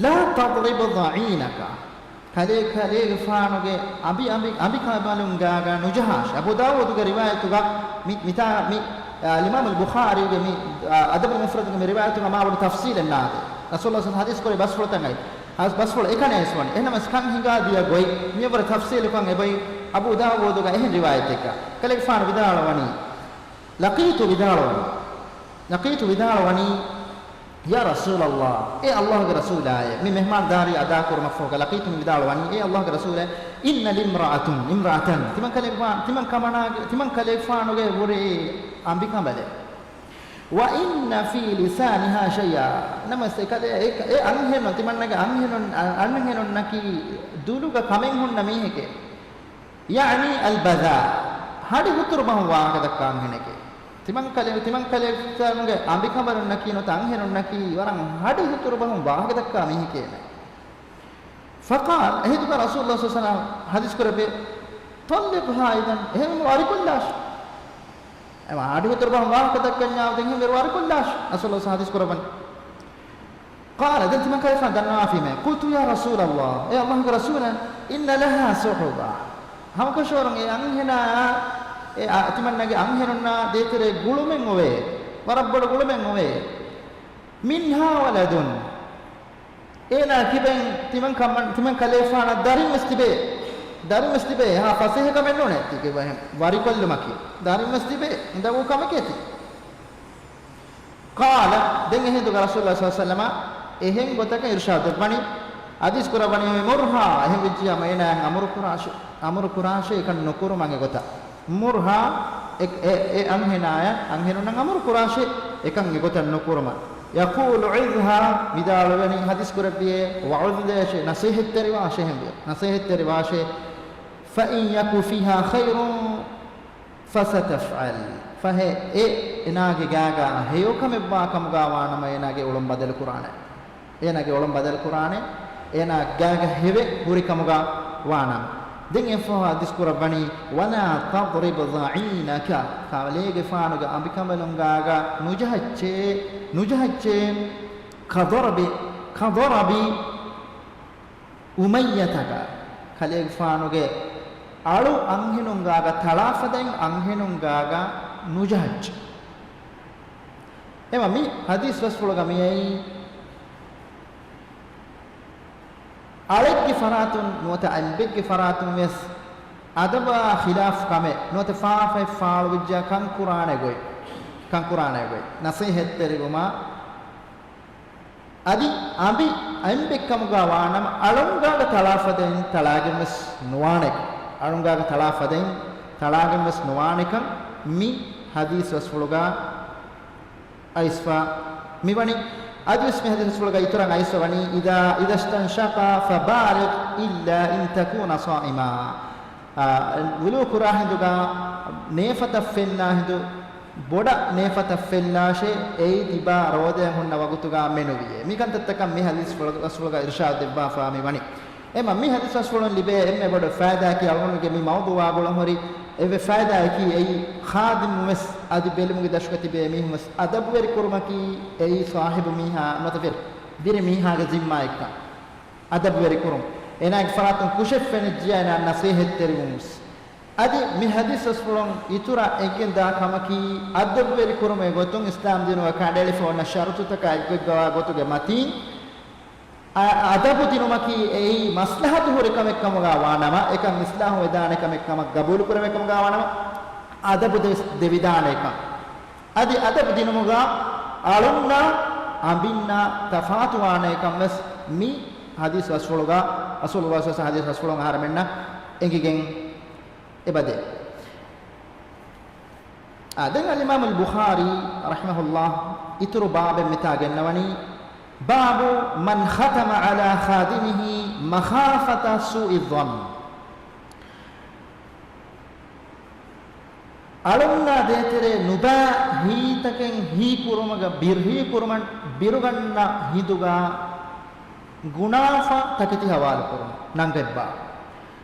لا تضرب ضعينك. ކަލޭ، ކަލޭގެފާނުގެ އަނބި، އަނބި، އަނބިކަނބަލުންގާގަ ނުޖަހާށޭ. އަބޫ ދާވޫދުގެ ރިވާޔަތުގަ މި، މިތާ، މި، އާ، އިމާމުލް ބުޚާރީގެ މި، އާ، އަދަބުލް މުފްރަދުގެ މި ރިވާޔަތުގަ މާ ބޮޑު ތަފްޞީލެއް ނާދޭ. ރަސޫލުﷲ ޙަދީޘް ކުރި ބަސްފުޅުތައް އައި، އަސް ބަސްފުޅު އެކަނި އައިސްވަނީ. އެހެނަމަސް ކަން ހިނގާ ދިޔަ ގޮތް މިއަށްވުރެ ތަފްޞީލުކޮށް އެބައި އަބޫ ދާވޫދުގަ އެހެން ރިވާޔަތެއްގަ. ކަލޭގެފާނު ވިދާޅުވަނީ، لقيت ވިދާޅުވަނީ. لقيت ވިދާޅުވަނީ، يا رسول الله، އޭ ﷲގެ ރަސޫލާއޭ، މި މެހްމާންދާރީ އަދާކުރުމަށްފަހުގަ، لقيت މި ވިދާޅުވަނީ، އޭ ﷲގެ ރަސޫލޭ، إن لي امرأة، امرأة، ތިމަން ކަލޭގެފާނު، ތިމަން ކަމަނާގެ، ތިމަން ކަލޭގެފާނުގެ ވުރެ އަނބިކަނބަލެއް. وإن في لسانها شيئا، ނަމަވެސް އެކަލޭ، އެ، އެ އަންހެނުން، ތިމަންނަގެ އަންހެނުން، އަ، އަންހެނުންނަކީ ދުލުގަ ކަމެއް ހުންނަ މީހެކޭ. يعني البذاء، ހަޑި ހުތުރު ބަހުން ވާހަކަ ދައްކާ އަންހެނެކޭ. ތިމަން ކަލޭ، ތިމަން ކަލޭގެފާނުގެ އަނބިކަނބަލުންނަކީ ނުވަތަ އަންހެނުންނަކީ ވަރަށް ހަޑި ހުތުރު ބަހުން ވާހަކަ ދައްކާ މީހެކޭ. فقال، އެހިނދުގަ ރަސޫލުﷲ ޞައްލަﷲ ޢަލައިހި ވަސައްލަމަ ޙަދީޘް ކުރެއްވި، طلقها إذن، އެހެން ވަރިކޮށްލާށޭ. އެ ހަޑި ހުތުރު ބަހުން ވާހަކަ ދައްކަންޏާ ދެން އެހެން ވަރިކޮށްލާށޭ، ރަސޫލުﷲ ޙަދީޘް ކުރައްވަނީ. قال، ދެން ތިމަން ކަލޭގެފާނު ދަންނަވާފީމޭ، قلت يا رسول الله، އޭ ﷲގެ ރަސޫލާ، إن لها صحبة، ހަމަކަށަވަރުން އެ އަންހެނާ، އެ އަ، ތިމަންނަގެ އަންހެނުންނާ ދޭތެރޭ ގުޅުމެއް އޮވޭ، ވަރަށް ބޮޑު ގުޅުމެއް އޮވޭ. منها ولد، އޭނާ ކިބައިން ތިމަން ކަމަން، ތިމަން ކަލޭގެފާނަށް ދަރިން ވެސް ތިބޭ، ދަރިން ވެސް ތިބޭ، އެހާ ފަސޭހަ ކަމެއް ނޫނޭ، ތި ކިބައިން ވަރިކޮށްލުމަކީ، ދަރިން ވެސް ތިބޭ، އުނދަގޫ ކަމެކޭ ތި. قال، ދެން އެހިނދުގަ ރަސޫލުﷲ ޞައްލަﷲ ޢަލައިހި ވަސައްލަމަ އެހެން ގޮތަކަށް އިރުޝާދު ވަނީ، ޙަދީޘް ކުރައްވަނީ، مرها، އެހެން ވެއްޖިއްޔާ އޭނާއަށް އަމުރު ކުރާށޭ، އަމުރު ކުރާށޭ އެކަން ނުކުރުމަށް އެގޮތަށް. مرها، އެ، އެ، އެ އަންހެނާޔަށް އަންހެނުންނަށް އަމުރު ކުރާށޭ އެކަން އެގޮތަށް ނުކުރުމަށް. يقول عظها، ވިދާޅުވަނީ ޙަދީޘް ކުރެއްވިއޭ، وعظ ލޭށޭ، ނަޞޭޙަތްތެރިވާށޭ އެހެންވެ. ނަޞޭޙަތްތެރިވާށޭ. فإن يك فيها خير، فستفعل، ފަހެ އެ އޭނާގެ ގާގަ ހެޔޮ ކަމެއްވާ ކަމުގަ ވާނަމަ އޭނާގެ އުޅުން ބަދަލު ކުރާނެ. އޭނާގެ އުޅުން ބަދަލު ކުރާނެ. އޭނާ ގާގަ ހެވެއް ހުރި ކަމުގަ ވާނަމަ. ދެން އެއަށްފަހު ޙަދީޘް ކުރައްވަނީ، ولا تضرب ضعينك، ކަލޭގެފާނުގެ އަނބިކަނބަލުން ގާގަ ނުޖަހައްޗޭ، ނުޖަހައްޗޭ، كضرب، كضرب أميتك، ކަލޭގެފާނުގެ އަޅު އަންހެނުން ގާގަ ތަޅާފަދައިން އަންހެނުން ގާގަ ނުޖަހައްޗޭ. އެމަ މި ޙަދީޘް ބަސްފުޅުގަ މިއައީ، އަޅެއްގެ ފަރާތުން ނުވަތަ އަނބެއްގެ ފަރާތުން ވެސް އަދަބާ ޚިލާފް ކަމެއް ނުވަތަ ފާފައެއް ފާޅުވެއްޖާ ކަން ކުރާނެ ގޮތް، ކަން ކުރާނެ ގޮތް، ނަޞޭޙަތްތެރިވުމާ، އަދި އަނބި އަނބެއްކަމުގަ ވާނަމަ، އަޅުންގާގަ ތަޅާފަދައިން ތަޅާގެން ވެސް ނުވާނެ. އަޅުންގާގަ ތަޅާފަދައިން ތަޅާގެން ވެސް ނުވާނެކަން މި ޙަދީޘް ބަސްފުޅުގަ އައިސްފަ މިވަނީ. އަދިވެސް މި ޙަދީޘް ބަސްފުޅުގަ އިތުރަށް އައިސްފަ ވަނީ، إذا، إذا استنشقا فبالغ إلا أن تكون صائما. އާ، ވުޟޫ ކުރާ ހިނދުގަ ނޭފަތަށް ފެންނާ ހިނދު ބޮޑަށް ނޭފަތަށް ފެއްލާށޭ، އެއީ ތިބާ ރޯދަޔަށް ހުންނަ ވަގުތުގާ މެނުވިޔޭ. މިކަންތައްތަކަށް މި ޙަދީޘްފުޅު، ރަސޫލުގެ އިރުޝާދު ދެއްވާފާ މި ވަނީ. އެމަ މި ޙަދީޘްފުޅުން ލިބޭ އެންމެ ބޮޑު ފައިދާއަކީ، އަޅުގަނޑުގެ މި މައުޟޫޢާ ގުޅަން ހުރި އެއްވެ ފައިދާއަކީ، އެއީ ޚާދިމުވެސް އަދި ބެލުމުގެ ދަށުގަ ތިބޭ މީހުންވެސް އަދަބުވެރި ކުރުމަކީ، އެއީ ޞާޙިބު މީހާ ނުވަތަ ވެރި، ވެރި މީހާގެ ޒިންމާއެއްކަން. އަދަބުވެރި ކުރުން. އޭނާގެ ފަރާތުން ކުށެއް ފެނިއްޖިޔާ އޭނާ ނަޞޭޙަތްތެރިވުމުސް. އަދި މި ޙަދީޘްފުޅުން އިތުރަށް އެނގެންދާ ކަމަކީ، އަދަބުވެރި ކުރުމުގެ ގޮތުން އިސްލާމް ދީނުގަ ކަނޑައެޅިފަ އޮންނަ ޝަރުޠުތަކާ އެއްގޮތްގަވާ ގޮތުގެ މަތީން، އަ-، އަދަބު ދިނުމަކީ އެއީ މަސްލަހަތު ހުރި ކަމެއްކަމުގަ ވާނަމަ، އެކަން އިސްލާހު ވެދާނެ ކަމެއް ކަމަށް ގަބޫލު ކުރެވޭ ކަމުގަ ވާނަމަ، އަދަބު ދެ-، ދެވިދާނެ ކަން. އަދި އަދަބު ދިނުމުގަ އަޅުންނާ އަނބިންނާ ތަފާތުވާނެ ކަން ވެސް މި ޙަދީޘް ބަސްފުޅުގަ، ރަސޫލުﷲ ޞައްލަﷲ ޢަލައިހި ވަސައްލަމް ޙަދީޘް ބަސްފުޅުން އަހަރެމެންނަށް އެނގިގެން އެބަދޭ. އާ، ދެން އަލްއިމާމު އަލްބުޚާރީ ރަޙިމަހުﷲ އިތުރު ބާބެއް މިތާ ގެންނަވަނީ، باب من ختم على خادمه مخافة سوء الظن. އަޅުންނާ ދޭތެރޭ ނުބާ ހީތަކެއް ހީކުރުމުގަ ބިރު، ހީކުރުމަށް ބިރުގަންނަ ހިނދުގަ ގުނާފަ ތަކެތި ހަވާލުކުރުން ނަންގަތްބާ.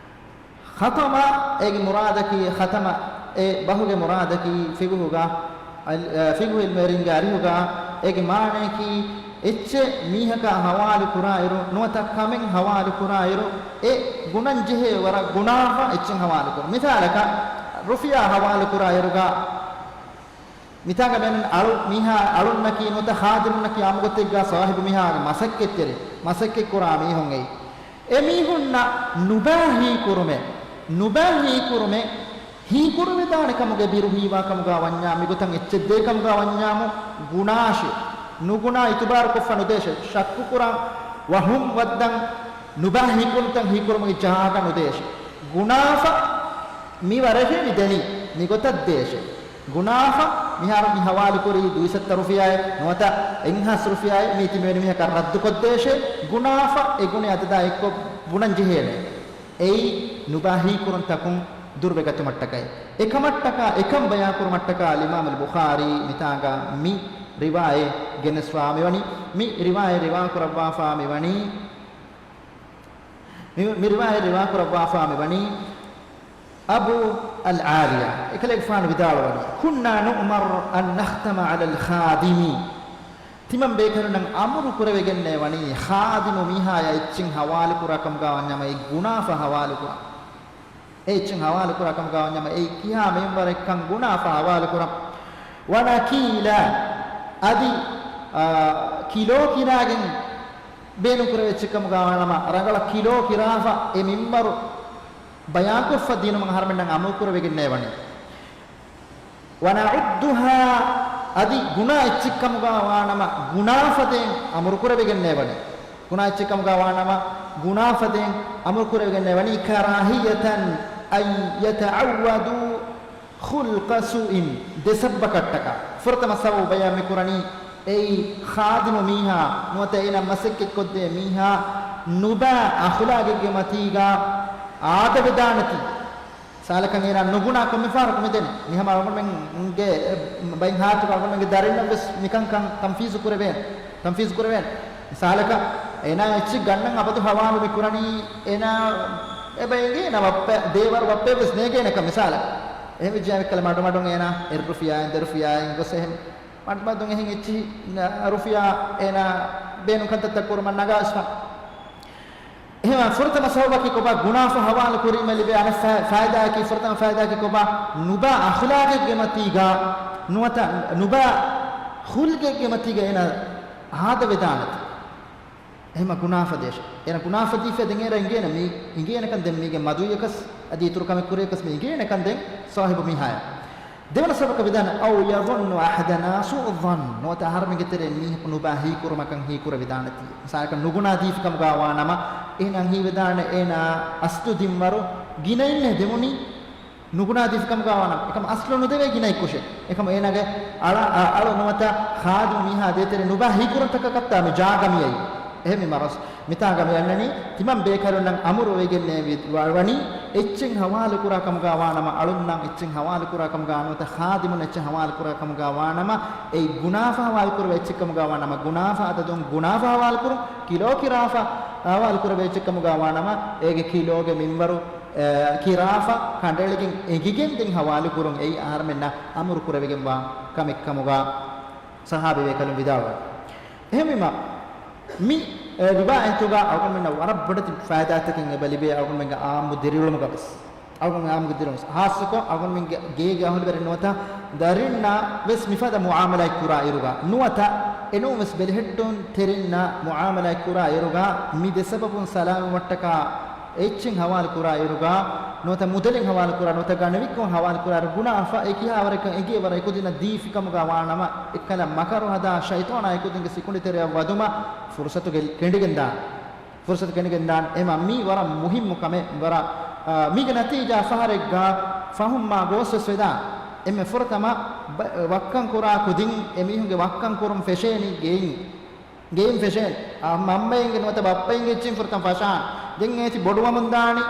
ޚަތަމަ އޭގެ މުރާދަކީ، ޚަތަމަ އެ ބަހުގެ މުރާދަކީ ފިގުހުގަ، އަލް-، އަ، ފިގުހު ޢިލްމު އެރިންގެ އަރިހުގަ އޭގެ މާނަޔަކީ، އެއްޗެއް މީހަކާ ހަވާލު ކުރާއިރު، ނުވަތަ ކަމެއް ހަވާލު ކުރާއިރު، އެ ގުނަން ޖެހޭ ވަރަށް ގުނާފަ އެއްޗެއް ހަވާލު ކުރުން. މިސާލަކަށް، ރުފިޔާ ހަވާލު ކުރާއިރުގަ، މިތާގަ ބޭނުން އަޅު މީހާ، އަޅުންނަކީ ނުވަތަ ޚާދިމުންނަކީ އާއްމުގޮތެއްގަ ސާހިބު މީހާގެ މަސައްކަތްތެރި، މަސައްކަތްކުރާ މީހުން އެއީ. އެ މީހުންނަށް ނުބާ ހީކުރުމެއް، ނުބާ ހީކުރުމެއް، ހީކުރެވިދާނެ ކަމުގެ ބިރު ހީވާ ކަމުގަ ވަންޏާ، މިގޮތަށް އެއްޗެއް ދޭ ކަމުގަ ވަންޏާމު، ގުނާށޭ. ނުގުނާ އިތުބާރުކޮށްފަ ނުދޭށޭ. ޝައްކުކުރާ، ވަހުމް ވައްދަން، ނުބާ ހީކުރުންތައް ހީކުރުމުގެ ޖާގަ ނުދޭށޭ. ގުނާފަ މި ވަރަށޭ މި ދެނީ، މިގޮތަށް ދޭށޭ. ގުނާފަ މިހާރު މި ހަވާލުކުރީ ދުއިސައްތަ ރުފިޔާއެއް ނުވަތަ އެއްހާސް ރުފިޔާއެއް، މީތި މިވެނި މީހަކަށް ރައްދުކޮށްދޭށޭ. ގުނާފަ އެ ގުނަ އަދަދާ އެއްކޮށް ބުނަން ޖެހޭނެ. އެއީ ނުބާ ހީކުރުންތަކުން ދުރުވެގަތުމަށްޓަކައި. އެކަމަށްޓަކާ، އެކަން ބަޔާންކުރުމަށްޓަކާ އަލްއިމާމު އަލްބުޚާރީ މިތާގަ މި ރިވާޔަތް ގެނެސްފާ މިވަނީ، މި ރިވާޔަތް ރިވާކުރައްވާފާ މިވަނީ، މި، މި ރިވާޔަތް ރިވާކުރައްވާފާ މިވަނީ އަބޫ އަލްޢާލިޔާ. އެކަލޭގެފާނު ވިދާޅުވަނީ، كنا نؤمر أن نختم على الخادم. ތިމަން ބޭކަލުންނަށް އަމުރު ކުރެވިގެންނޭ ވަނީ، ޚާދިމު މީހާޔާ އެއްޗެއް ހަވާލުކުރާ ކަމުގަ ވަންޏާމަ އެ ގުނާފަ ހަވާލުކުރާ. އެ އެއްޗެއް ހަވާލުކުރާ ކަމުގަ ވަންޏާމަ އެއީ ކިހާ މިންވަރެއްކަން ގުނާފަ ހަވާލުކުރަން. ވަނަކީލަ، އަދި، އާ، ކިލޯ ކިރާގެން ބޭނުންކުރެވޭ އެއްޗެއްކަމުގަ ވާނަމަ، ރަނގަޅަށް ކިލޯ ކިރާފަ އެ މިންވަރު ބަޔާންކޮށްފަ ދިނުމަށް އަހަރުމެންނަށް އަމުރުކުރެވިގެންނޭ ވަނީ. ވަނަޢުއްދުހާ، އަދި ގުނާ އެއްޗެއްކަމުގަ ވާނަމަ، ގުނާފަދޭން އަމުރުކުރެވިގެންނޭ ވަނީ. ގުނާ އެއްޗެއްކަމުގަ ވާނަމަ، ގުނާފަދޭން އަމުރުކުރެވިގެންނޭ ވަނީ، كراهية أن يتعودوا خلق سوء، ދެ ސަބަބަކަށްޓަކާ. ފުރަތަމަ ސަބަބު ބަޔާން މިކުރަނީ، އެއީ ޚާދިމު މީހާ، ނުވަތަ އޭނަ މަސައްކަތްކޮށްދޭ މީހާ، ނުބާ އަޚުލާގެއްގެ މަތީގަ އާދަވެދާނެތީ. ސާލަކަށް އޭނާ ނުގުނާ ކޮންމެ ފަހަރަކު މިދެނީ. މިހަމަ އަޅުގަނޑުމެންގެ ބައިން ހާތުގަ އަޅުގަނޑުމެންގެ ދަރިންނަށް ވެސް މިކަންކަން ތަންފީޒު ކުރެވޭނެ. ތަންފީޒު ކުރެވޭނެ. މިސާލަކަށް އޭނާ އެއްޗެއް ގަންނަން އަބަދު ހަވާލު މި ކުރަނީ އޭނާ އެބަ އެނގޭ އޭނާ ބައްޕަ، ދޭވަރު ބައްޕައެއް ވެސް ނޭގޭނެކަން މިސާލަކަށް. އެހެން ވެއްޖެ އެކަލަ މަޑުމަޑުން އޭނާ އެއް ރުފިޔާއިން ދެ ރުފިޔާއިން ގޮސް އެހެން މަޑުމަޑުން އެހެން އެއްޗިހި ރުފިޔާ އޭނާ ބޭނުން ކަންތައްތައް ކުރުމަށް ނަގާ އިސްފަ. އެހެން ފުރަތަމަ ސަބަބަކީ ކޮބާ؟ ގުނާފަ ހަވާލު ކުރީމަ ލިބޭ އަނެއް ފަ-، ފައިދާއަކީ، ފުރަތަމަ ފައިދާއަކީ ކޮބާ؟ ނުބާ އަޚުލާގެއްގެ މަތީގަ ނުވަތަ ނުބާ ޚުލްގެއްގެ މަތީގަ އޭނާ އާދަވެދާނެތީ. އެހެމަ ގުނާފަ ދޭށޭ. އޭނަ ގުނާފަ ދީފަ ދެން އޭރަ އިނގޭނެ މީ، އިނގޭނެކަން ދެން މީގެ މަދުވިޔަކަސް އަދި އިތުރު ކަމެއް ކުރިޔަކަސް މީ އިނގޭނެކަން ދެން ސާހިބު މީހާޔަށް. ދެވަނަ ސަބަބަކަށް ވިދާނެ، أو يظن أحدنا سوء الظن، ނުވަތަ އަހަރެމެންގެ ތެރެއިން މީހަކު ނުބާ ހީކުރުމަކަށް ހީކުރެވިދާނެތީ. މިސާލަކަށް ނުގުނާ ދީފިކަމުގަ ވާނަމަ، އޭނަ ހީވެދާނެ އޭނާ އަސްލު ދިންވަރު ގިނައިންނޭ ދެމުނީ. ނުގުނާ ދީފިކަމުގަ ވާނަމަ، އެކަމަ އަސްލު ނުދެވޭ ގިނައިން ކުށެއް. އެކަމަ އޭނާގެ އަޅަ-، އަ-، އަޅު ނުވަތަ ޚާދިމު މީހާ ދޭތެރެ ނުބާ ހީކުރުންތަކަކަށްތާ މި ޖާގަ މިއައީ. އެހެންވީމަ ރަސް، މިތާގަ މި އަންނަނީ، ތިމަން ބޭކަލުންނަށް އަމުރު ވެގެންނޭ ވި-، ވަ-، ވަނީ، އެއްޗެއް ހަވާލު ކުރާ ކަމުގަ ވާނަމަ، އަޅުންނަށް އެއްޗެއް ހަވާލު ކުރާ ކަމުގަ ނުވަތަ ޚާދިމުން އެއްޗެއް ހަވާލު ކުރާ ކަމުގަ ވާނަމަ، އެއީ ގުނާފަ ހަވާލު ކުރެވޭ އެއްޗެއް ކަމުގަ ވާނަމަ، ގުނާފަ އަދަދުން ގުނާފަ ހަވާލު ކުރުން، ކިލޯ ކިރާފަ ހަވާލު ކުރެވޭ އެއްޗެއް ކަމުގަ ވާނަމަ، އޭގެ ކިލޯގެ މިންވަރު، އެ، ކިރާފަ ކަނޑައެޅިގެން އެނގިގެން ދެން ހަވާލު ކުރުން އެއީ އަހަރުމެންނަށް އަމުރު ކުރެވިގެންވާ ކަމެއް ކަމުގަ ޞަޙާބީ ބޭކަލުން ވިދާޅުވި. އެހެންވީމަ، މި، އެ، ރިވާޔަތުގަ އަޅުގަނޑުމެންނަށް ވަރަށް ބޮޑެތި ފައިދާތަކެއް އެބަ ލިބޭ އަޅުގަނޑުމެންގެ ޢާއްމު ދިރިއުޅުމުގަ ވެސް. އަޅުގަނޑުމެން ޢާއްމު ދިރިއުޅުމުގަ ވެސް. ޚާއްޞަކޮށް އަޅުގަނޑުމެންގެ ގޭގެ އަހުލުވެރިން ނުވަތަ ދަރިންނާ ވެސް މިފަދަ މުޢާމަލާތް ކުރާ އިރުގަ ނުވަތަ އެނޫން ވެސް ބެލެހެއްޓުންތެރިންނާ މުޢާމަލާތް ކުރާ އިރުގަ މި ދެ ސަބަބުން ސަލާމަތްވުމަށްޓަކާ އެއްޗެއް ހަވާލު ކުރާ އިރުގަ، ނުވަތަ މުދަލެއް ހަވާލު ކުރާ، ނުވަތަ ގަނެވިއްކަން ހަވާލު ކުރާ އިރު، ގުނާފަ އެކިހާވަރަކަށް އެނގޭ ވަރަށް އެކުދިންނަށް ދީފި ކަމުގަ ވާނަމަ، އެއްކަލަ މަކަރު ހަދާ ޝައިޠާނާ އެކުދިންގެ ސިކުނޑިތެރެއަށް ވަދުމަށް ފުރުޞަތު ގެ-، ކެނޑިގެންދާނެ. ފުރުޞަތު ކެނޑިގެންދާނެ. އެމަ މީ ވަރަށް މުހިއްމު ކަމެއް. ވަރަށް، އާ، މީގެ ނަތީޖާ ފަހަރެއްގަ ފަހުން މާ ގޯސް ވެސް ވެދާނެ. އެންމެ ފުރަތަމަ ބަ-، ވައްކަން ކުރާ ކުދިން އެމީހުންގެ ވައްކަން ކުރުން ފެށޭނީ ގެއިން. ގެއިން ފެށޭނެ. އާ، މަންމައިންގެ ނުވަތަ ބައްޕައިންގެ އެއްޗިން ފުރަތަމަ ފަށާނެ. ދެން އޭތި ބޮޑުވަމުން ދާނީ،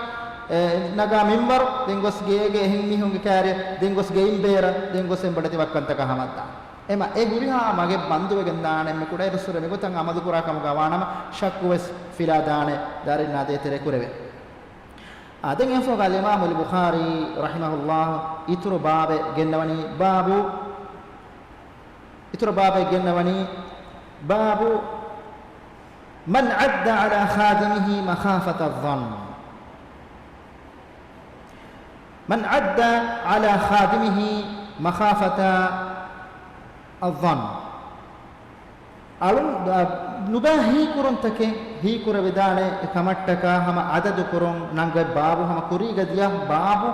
އެ، ނަގާ މިންވަރު، ދެން ގޮސް ގޭގެ އެހެން މީހުންގެ ކާރިއަށް، ދެން ގޮސް ގެއިން ބޭރަށް، ދެން ގޮސް އެން ބޮޑެތި ވައްކަންތަކަށް ހަމައްދާނެ. އެމަ އެ ހުރިހާ މަގެއް ބަންދުވެގެން ދާނެ. އެންމެ ކުޑައިރުއްސުރެ މިގޮތަށް އަމަލު ކުރާ ކަމުގަ ވާނަމަ، ޝައްކު ވެސް ފިލާ ދާނެ، ދަރިންނާ ދޭތެރޭ ކުރެވޭ. އާ، ދެން އެފޯގަ އަލްއިމާމު އަލް ބުޚާރީ ރަޙިމަހުﷲ އިތުރު ބާބެއް ގެންނަވަނީ، ބާބު، އިތުރު ބާބެއް ގެންނަވަނީ، ބާބު، مَنْ عَدَّ عَلَى خَادِمِهِ مَخَافَةَ الظَّنِّ. مَنْ عَدَّ عَلَى خَادِمِهِ مَخَافَةَ الظَّنِّ. އަޅުން، އަ، ނުބައި ހީކުރުންތަކެއް ހީކުރެވިދާނެ ކަމަށްޓަކާ ހަމަ އަދަދު ކުރުން ނަންގަތް ބާބު ހަމަ ކުރީގަ ދިޔަ ބާބު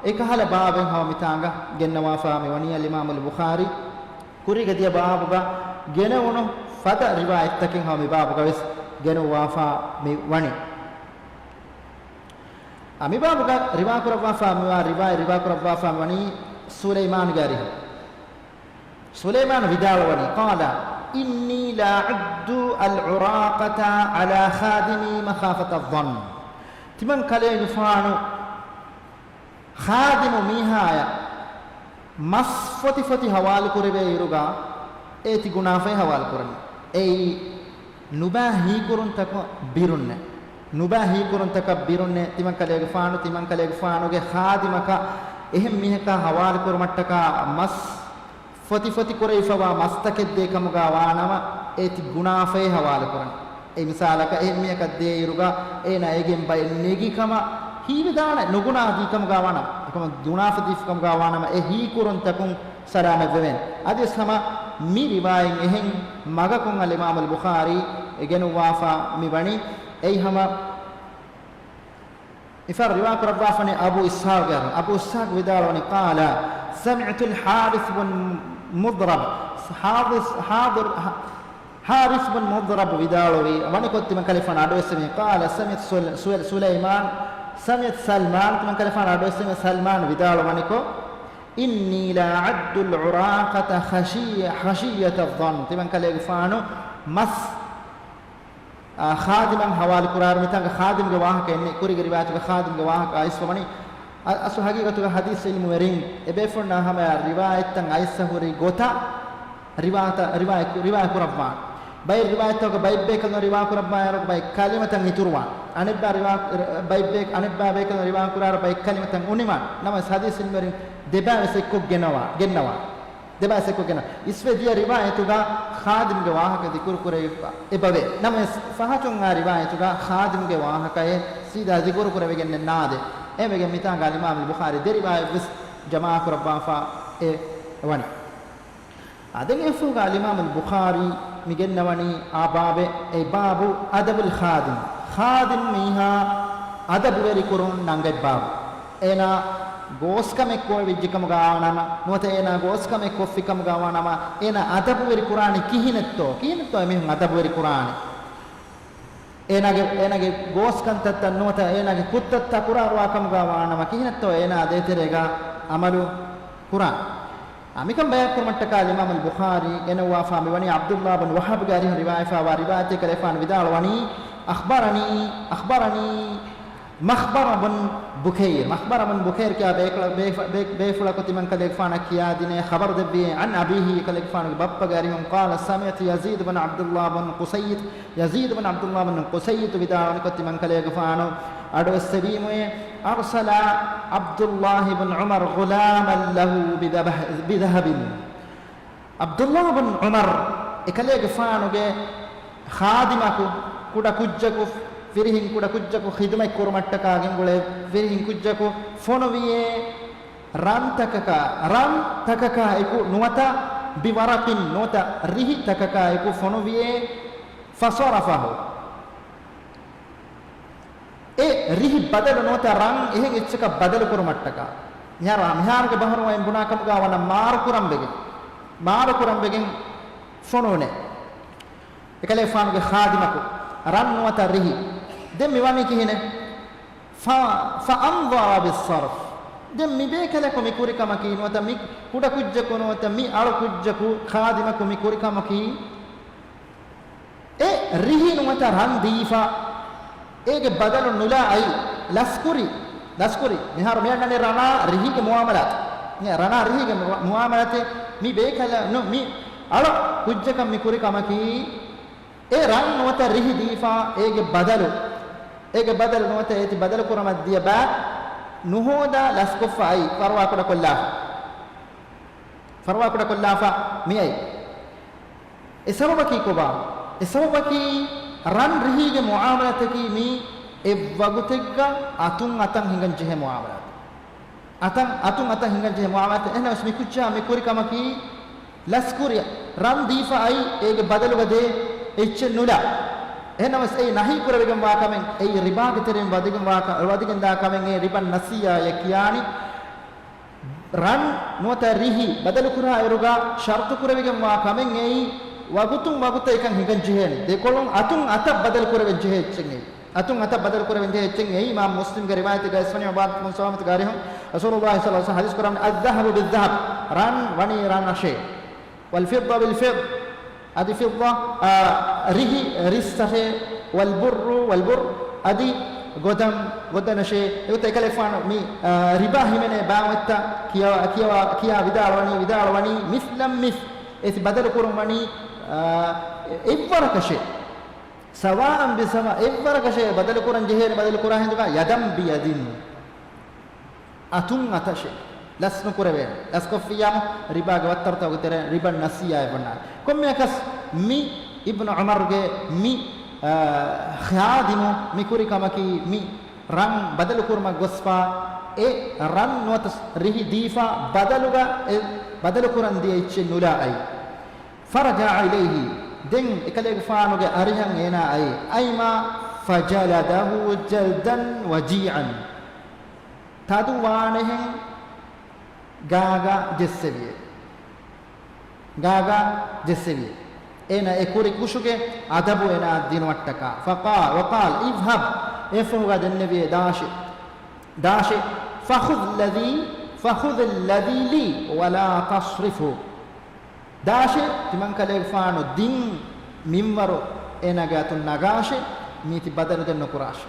އެކަހަލަ ބާބެއް ހަމަ މިތާނގަ ގެންނަވާފާ މިވަނީ އަލްއިމާމު އަލް ބުޚާރީ. ކުރީގަ ދިޔަ ބާބުގަ ގެނެވުނު ފަދަ ރިވާޔަތްތަކެއް ހަމަ މި ބާބުގަ ވެސް ގެނުއްވާފާ މި ވަނީ. އަ، މި ބާބުގަ ރިވާކުރައްވާފާ މިވާ ރިވާޔަތް ރިވާކުރައްވާފާ މިވަނީ ސުލައިމާނުގެ އަރިހުން. ސުލައިމާނު ވިދާޅުވަނީ، قَالَ إِنِّي لَأَعُدُّ الْعُرَاقَةَ عَلَى خَادِمِي مَخَافَةَ الظَّنِّ. ތިމަން ކަލޭގެފާނު ޚާދިމު މީހާޔަށް މަސް ފޮތި ފޮތި ހަވާލު ކުރެވޭ އިރުގަ އޭތި ގުނާފަތް ހަވާލު ކުރަނީ. އެއީ ނުބައި ހީކުރުންތަކަށް ބިރުންނެއް. ނުބައި ހީކުރުންތަކަށް ބިރުންނެއް. ތިމަން ކަލޭގެފާނު، ތިމަން ކަލޭގެފާނުގެ ޚާދިމަކަށް އެހެން މީހަކާ ހަވާލު ކުރުމަށްޓަކާ މަސް ފޮތި ފޮތި ކުރެވިފަވާ މަސްތަކެއް ދޭ ކަމުގަ ވާނަމަ، އޭތި ގުނާފަތް ހަވާލު ކުރަން. އެ މިސާލަކަށް އެހެން މީހަކަށް ދޭ އިރުގަ އޭނާ އޭގެން ބައެއް ނެގި ކަމަށް ހީވިދާނެ، ނުގުނާ ދީ ކަމުގަ ވާނަމަ، އެކަމަ ގުނާފަ ދީފި ކަމުގަ ވާނަމަ، އެ ހީކުރުންތަކުން ސަލާމަތްވެވޭނެ. އަދިވެސް ހަމަ މި ރިވާޔަތް އެހެން މަގަކުން އަލްއިމާމު އަލް ބުޚާރީ އެ ގެނުއްވާފާ މި ވަނީ. އެއީ ހަމަ މިފަހަރު ރިވާކުރައްވާފަނީ އަބޫ އިސްޙާޤުގެ އަރިހުން. އަބޫ އިސްޙާޤު ވިދާޅުވަނީ، قَالَ سَمِعْتُ الْحَارِثَ بْنَ مُضْرَبَ، ޙާރިޘް، ޙާދިރު، ޙާ-، ޙާރިޘް ބިން މުޟްރަބު ވިދާޅުވީ، ވަނިކޮށް ތިމަން ކަލޭގެފާނު އަޑުއެއްސެވި، قَالَ سَمِعْتُ ސުލަ-، ސުލަ-، سُلَيْمَانَ، سَمِعْتُ سَلْمَانَ، ތިމަން ކަލޭގެފާނު އަޑުއެއްސެވި، ސަލްމާން ވިދާޅުވަނިކޮށް، إِنِّي لَأَعُدُّ الْعُرَاقَةَ خَشِيَّ-، خَشِيَّةَ الظَّنِّ. ތިމަން ކަލޭގެފާނު މަސް އާ، ޚާދިމަށް ހަވާލު ކުރާއިރު، މިތާނގަ ޚާދިމްގެ ވާހަކަ އެންމެ ކުރީގެ ރިވާޔަތުގަ ޚާދިމްގެ ވާހަކަ އައިސްފަވަނީ. އަ-، އަސްލު ހަގީގަތުގަ ޙަދީޘް ޢިލްމުވެރިން އެބޭފުޅުންނާ ހަމަޔަށް ރިވާޔަތްތައް އައިސްފަ ހުރި ގޮތަށް ރިވާތަ-، ރިވާޔަތް ކު-، ރިވާޔަތް ކުރައްވާނެ. ބައެއް ރިވާޔަތްތަކުގަ ބައެއް ބޭކަލުން ރިވާ ކުރައްވާއިރު ބައެއް ކަލިމަތައް އިތުރުވާނެ. އަނެއްބާ ރިވާ-، ރ-، ބައެއް ބޭ-، އަނެއްބާ ބޭކަލުން ރިވާ ކުރާއިރު ބައެއް ކަލިމަތައް އުނިވާނެ. ނަމަވެސް ޙަދީޘް ޢިލްމުވެރިން ދެބައި ވެސް އެއްކޮށް ގެނަވާ-، ގެންނަވާ. ދެބައިސް އެއްކޮށް ގެނަ. އިސްވެ ދިޔަ ރިވާޔަތުގަ ޚާދިމްގެ ވާހަކަ ޛިކުރު ކުރެވިފަ އެބަވޭ. ނަމަވެސް، ފަހަތުން އާ ރިވާޔަތުގަ ޚާދިމްގެ ވާހަކައެއް ސީދާ ޛިކުރު ކުރެވިގެންނެއް ނާދޭ. އެހެންވެގެން މިތާނގަ އަލްއިމާމު އަލް ބުޚާރީ ދެ ރިވާޔަތް ވެސް ޖަމާ ކުރައްވާފަ އެ ވަނީ. އާ، ދެން އެފޫގަ އަލްއިމާމު އަލް ބުޚާރީ މި ގެންނަވަނީ އާ ބާބެއް، އެ ބާބު އަދަބުލް ޚާދިމް، ޚާދިމް މީހާ އަދަބުވެރިކުރުން ނަންގަތް ބާބު. އޭނާ ގޯސްކަމެއް ކުރެވިއްޖެ ކަމުގަ ވާނަމަ، ނުވަތަ އޭނާ ގޯސްކަމެއް ކޮށްފި ކަމުގަ ވާނަމަ، އޭނާ އަދަބުވެރި ކުރާނީ ކިހިނެއްތޯ؟ ކިހިނެއްތޯ އެމީހުން އަދަބުވެރި ކުރާނީ؟ އޭނާގެ، އޭނާގެ ގޯސް ކަންތައްތައް ނުވަތަ އޭނާގެ ކުށްތައްތައް ކުރާ ކަމުގަ ވާނަމަ، ކިހިނެއްތޯ އޭނާ ދޭތެރޭގަ އަމަލު ކުރާނީ؟ އާ، މިކަން ބަޔާންކުރުމަށްޓަކާ އިމާމުލް ބުޚާރީ ގެނައުވާފާ މިވަނީ ޢަބްދުﷲ ބިން ވަހަބްގެ އަރިހުން ރިވާޔަތްވާ ރިވާޔަތެއް. އެކަލޭގެފާނު ވިދާޅުވަނީ، أخبرني، أخبرني مخبر بن بكير، މަޚްބަރަ ބިން ބުކައިރު ކިޔާ ބޭކަލަ-، ބޭފަ-، ބޭ-، ބޭފުޅަކު ތިމަންކަލޭގެފާނަށް ކިޔާދިނޭ ޚަބަރު ދެއްވިއޭ، عن أبيه، އެކަލޭގެފާނުގެ ބައްޕަގެ އަރިހުން، قال سمعت يزيد بن عبد الله بن قسيط، ޔަޒީދު ބިން ޢަބްދުﷲ ބިން ޤުސައްޔިތު ވިދާޅުވަނިކޮށް ތިމަންކަލޭގެފާނު އަޑުއެއްސެވީމުއޭ، أرسل عبد الله بن عمر غلاما له بذبح-، بذهب. ޢަބްދުﷲ ބިން ޢުމަރު އެކަލޭގެފާނުގެ ޚާދިމަކު، ކުޑަ ކުއްޖަކު، ފިރިހެން ކުޑަ ކުއްޖަކު ޚިދުމަތް ކުރުމަށްޓަކާ ގެންގުޅޭ، ފިރިހެން ކުއްޖަކު ފޮނުވިއޭ، ރަންތަކަކާ، ރަންތަކަކާ އެކު ނުވަތަ، بورق، ނުވަތަ ރިހި ތަކަކާ އެކު ފޮނުވިއޭ، فصرفه. އެ ރިހި ބަދަލު ނުވަތަ ރަން އެހެން އެއްޗަކަށް ބަދަލު ކުރުމަށްޓަކާ، މިހާރު، މިހާރުގެ ބަހަރު އައިން ބުނާ ކަމުގަ ވަނަ މާރު ކުރަން ވެގެން، މާރު ކުރަން ވެގެން ފޮނުވުނޭ. އެކަލޭގެފާނުގެ ޚާދިމަކު ރަން ނުވަތަ ރިހި. ދެން މިވަނީ ކިހިނެއް؟ ފަ-، فأمضى بالصرف. ދެން މި ބޭކަލަކު މި ކުރި ކަމަކީ ނުވަތަ މި ކުޑަ ކުއްޖަކު ނުވަތަ މި އަޅު ކުއްޖަކު ޚާދިމަކު މި ކުރި ކަމަކީ، އެ ރިހި ނުވަތަ ރަން ދީފަ، އޭގެ ބަދަލު ނުލާ އައި، ލަސްކުރި، ލަސްކުރި. މިހާރު މި އަންނަނީ ރަނާ ރިހީގެ މުއާމަލާތު. އެ ރަނާ ރިހީގެ މު-، މުއާމަލާތެއް މި ބޭކަލަ ނު-، މި އަޅު ކުއްޖަކަށް މި ކުރި ކަމަކީ، އެ ރަން ނުވަތަ ރިހި ދީފާ، އޭގެ ބަދަލު، އޭގެ ބަދަލު ނުވަތަ އޭތި ބަދަލު ކުރަމަށް ދިޔަ ބައި ނުހޯދާ ލަސްކޮށްފަ އައި، ފަރުވާކުޑަ ކޮށްލާފަ. ފަރުވާކުޑަ ކޮށްލާފަ މިއައި. އެ ސަބަބަކީ ކޮބާ؟ އެ ސަބަބަކީ ރަން ރިހީގެ މުއާމަލާތަކީ މީ އެއްވަގުތެއްގަ އަތުން އަތަށް ހިނގަން ޖެހޭ މުއާމަލާތެއް. އަތަށް، އަތުން އަތަށް ހިނގަން ޖެހޭ މުއާމަލާތެއް. އެހެނަސް މި ކުއްޖާ މި ކުރި ކަމަކީ ލަސްކުރި ރަން ދީފަ އައި އޭގެ ބަދަލުގަ ދޭ އެއްޗެއް ނުލާ. އެހެނަސް އެއީ ނަހީ ކުރެވިގެންވާ ކަމެއް. އެއީ ރިބާގެ ތެރެއިން ވަދެގެންވާ ކަ-، ވަދެގެންދާ ކަމެއް. އެ ރިބަ ނަސީއާއޭ ކިޔާނީ. ރަން ނުވަތަ ރިހި ބަދަލުކުރާއިރުގަ ޝަރުތު ކުރެވިގެންވާ ކަމެއް އެއީ، ވަގުތުން ވަގުތަށް އެކަން ހިނގަންޖެހޭނެ. ދެކޮޅުން އަތުން އަތަށް ބަދަލު ކުރެވެންޖެހޭ އެއްޗެއް އެއީ. އަތުން އަތަށް ބަދަލު ކުރެވެންޖެހޭ އެއްޗެއް އެއީ. އިމާމް މުސްލިމްގެ ރިވާޔަތެއްގައި ވެސް ވަނީ ޢުބާދަތު ބިން ސާމިތުގެ އަރިހުން ރަސޫލުﷲ ޞައްލަﷲ ޢަލައިހި ވަސައްލަމަ ޙަދީޘް ކުރައްވަނީ، الذهب بالذهب، ރަން ވަނީ ރަން އަށޭ. والفضة بالفضة، އަދި ފިއްޟަ، އާ، ރިހި ރިއްސަށޭ، والبر والبر، އަދި ގޮދަން ގޮދަނަށޭ. އެގޮތަށް އެކަލޭގެފާނު މި، އާ، ރިބާ ހިމެނޭ ބައިވަރު ކިޔާ، ކިޔާ، ކިޔާ ވިދާޅުވަނީ، ވިދާޅުވަނީ މިސްލަން މިސްލް، އޭތި ބަދަލު ކުރުން ވަނީ، އާ، އެއްވަރަކަށޭ. سواء بسواء، އެއްވަރަކަށޭ ބަދަލު ކުރަން ޖެހޭނެ، ބަދަލު ކުރާ ހިނދުގަ يدا بيد. އަތުން އަތަށޭ. ލަސް ނުކުރެވޭނެ. ލަސްކޮށްފިއްޔާމު ރިބާގެ ވައްތަރުތަކުގެ ތެރެއިން ރިބަ ނަސީއާއޭ ބަންނާނެ. ކޮންމެއަކަސް މި އިބްނު ޢުމަރުގެ މި، އާ، ޚާދިމު މި ކުރި ކަމަކީ މި ރަން ބަދަލު ކުރުމަށް ގޮސްފަ، އެ ރަން ނުވަތަ ރިހި ދީފަ ބަދަލުގަ އެ ބަދަލު ކުރަން ދިޔަ އެއްޗެއް ނުލާ އައި. فرجع إليه، ދެން އެކަލޭގެފާނުގެ އަރިހަށް އޭނާ އައި. އައިމާ فجلده جلدا وجيعا. ތަދު ވާނެހެން ގާގާ ޖެއްސެވިއޭ. ގާގާ ޖެއްސެވިއޭ. އޭނާ އެ ކުރި ކުށުގެ އަދަބު އޭނާ ދިނުމަށްޓަކާ. فقال، وقال، اذهب، އެއަށްފަހުގަ ދެންނެވިއޭ، ދާށޭ. ދާށޭ، فخذ الذي، فخذ الذي لي ولا تصرفه. ދާށޭ، ތިމަންކަލޭގެފާނު ދިން މިންވަރު އޭނާގެ އަތުން ނަގާށޭ، މީތި ބަދަލު ދެން ނުކުރާށޭ.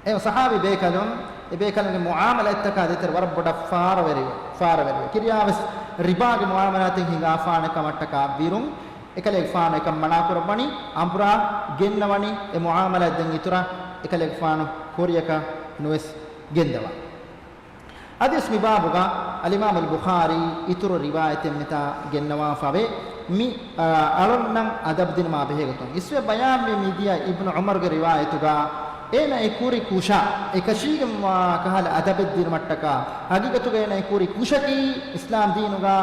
އެ ޞަޙާބީ ބޭކަލުން، އެ ބޭކަލުންގެ މުޢާމަލާތްތަކާ ދޭތެރޭ ވަރަށް ބޮޑަށް ފާރަވެރިވެ، ފާރަވެރިވެ. ކިރިޔާވެސް ރިބާގެ މުޢާމަލާތެއް ހިނގާފާނެ ކަމަށްޓަކާ ބިރުން، އެކަލޭގެފާނު އެކަން މަނާކުރައްވަނީ، އަނބުރާ ގެންނަވަނީ، އެ މުޢާމަލާތް ދެން އިތުރަށް އެކަލޭގެފާނު ކުރިޔަކަށް ނުވެސް ގެންދަވާ. އަދިވެސް މި ބާބުގަ އަލްއިމާމުލް ބުޚާރީ އިތުރު ރިވާޔަތެއް މިތާ ގެންނަވާފަވޭ. މި، އާ، އަޅުންނަށް އަދަބު ދިނުމާ ބެހޭގޮތުން އިސްވެ ބަޔާންވި މިދިޔަ އިބްނު ޢުމަރުގެ ރިވާޔަތުގަ އޭނަ އެ ކުރި ކުށަށް އެކަށީގެންވާ ކަހަލަ އަދަބެއް ދިނުމަށްޓަކާ، ހަގީގަތުގަ އޭނަ އެ ކުރި ކުށަކީ އިސްލާމް ދީނުގަ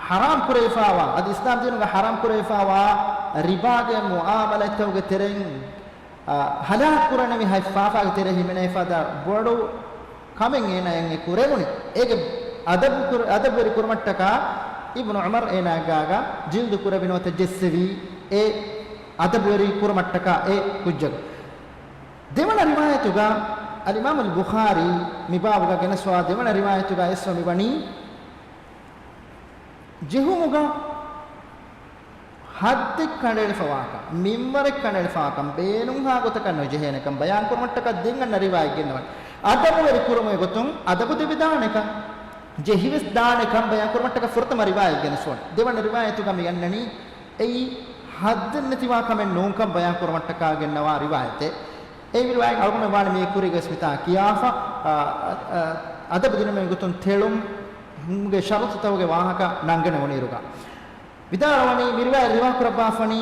ޙަރާމް ކުރެވިފާވާ، އަދި އިސްލާމް ދީނުގަ ޙަރާމް ކުރެވިފާވާ ރިބާގެ މުޢާމަލާތްތަކުގެ ތެރެއިން، އާ، ހަލާކު ކުރަނިވި ހަތް ފާފާގެ ތެރެ ހިމެނޭ ފަދަ ބޮޑު ކަމެއް އޭނާއަށް އެ ކުރެވުނީ. އޭގެ އަދަބު ކުރ-، އަދަބުވެރި ކުރުމަށްޓަކާ އިބްނު ޢުމަރު އޭނާގާގަ ޖިލްދު ކުރެވި ނުވަތަ ޖެއްސެވީ އެ އަދަބުވެރި ކުރުމަށްޓަކާ އެ ކުއްޖަކު. ދެވަނަ ރިވާޔަތުގަ އަލްއިމާމުލް ބުޚާރީ މި ބާބުގަ ގެނެސްވާ ދެވަނަ ރިވާޔަތުގަ އެއްސަ މިވަނީ، ޖެހުމުގަ ހައްދެއް ކަނޑައެޅިފަވާކަން، މިންވަރެއް ކަނޑައެޅިފަވާކަން، ބޭނުންހާ ގޮތަކަށް ނުޖެހޭނެކަން ބަޔާންކުރުމަށްޓަކަ ދެން އަންނަ ރިވާޔަތް ގެންނަވަން. އަދަބުވެރި ކުރުމުގެ ގޮތުން އަދަބު ދެވިދާނެކަން، ޖެހިވެސް ދާނެކަން ބަޔާންކުރުމަށްޓަކަ ފުރަތަމަ ރިވާޔަތް ގެނެސްވަން. ދެވަނަ ރިވާޔަތުގަ މި އަންނަނީ އެއީ ހައްދެއް ނެތިވާ ކަމެއް ނޫންކަން ބަޔާންކުރުމަށްޓަކާ ގެންނަވާ ރިވާޔަތެއް. އެ ރިވާޔަތް އަޅުގަނޑު ވާނެ މީ ކުރީގަސް މިތާ ކިޔާފަ، އަ، އަ، އަ، އަދަބު ދިނުމެއް ގޮތުން ތެޅުމުގެ ޝަރުތުތަކުގެ ވާހަކަ ނަންގަނެ އޮނިއިރުގަ. ވިދާޅުވަނީ، މި ރިވާޔަތް ރިވާ ކުރައްވާފަނީ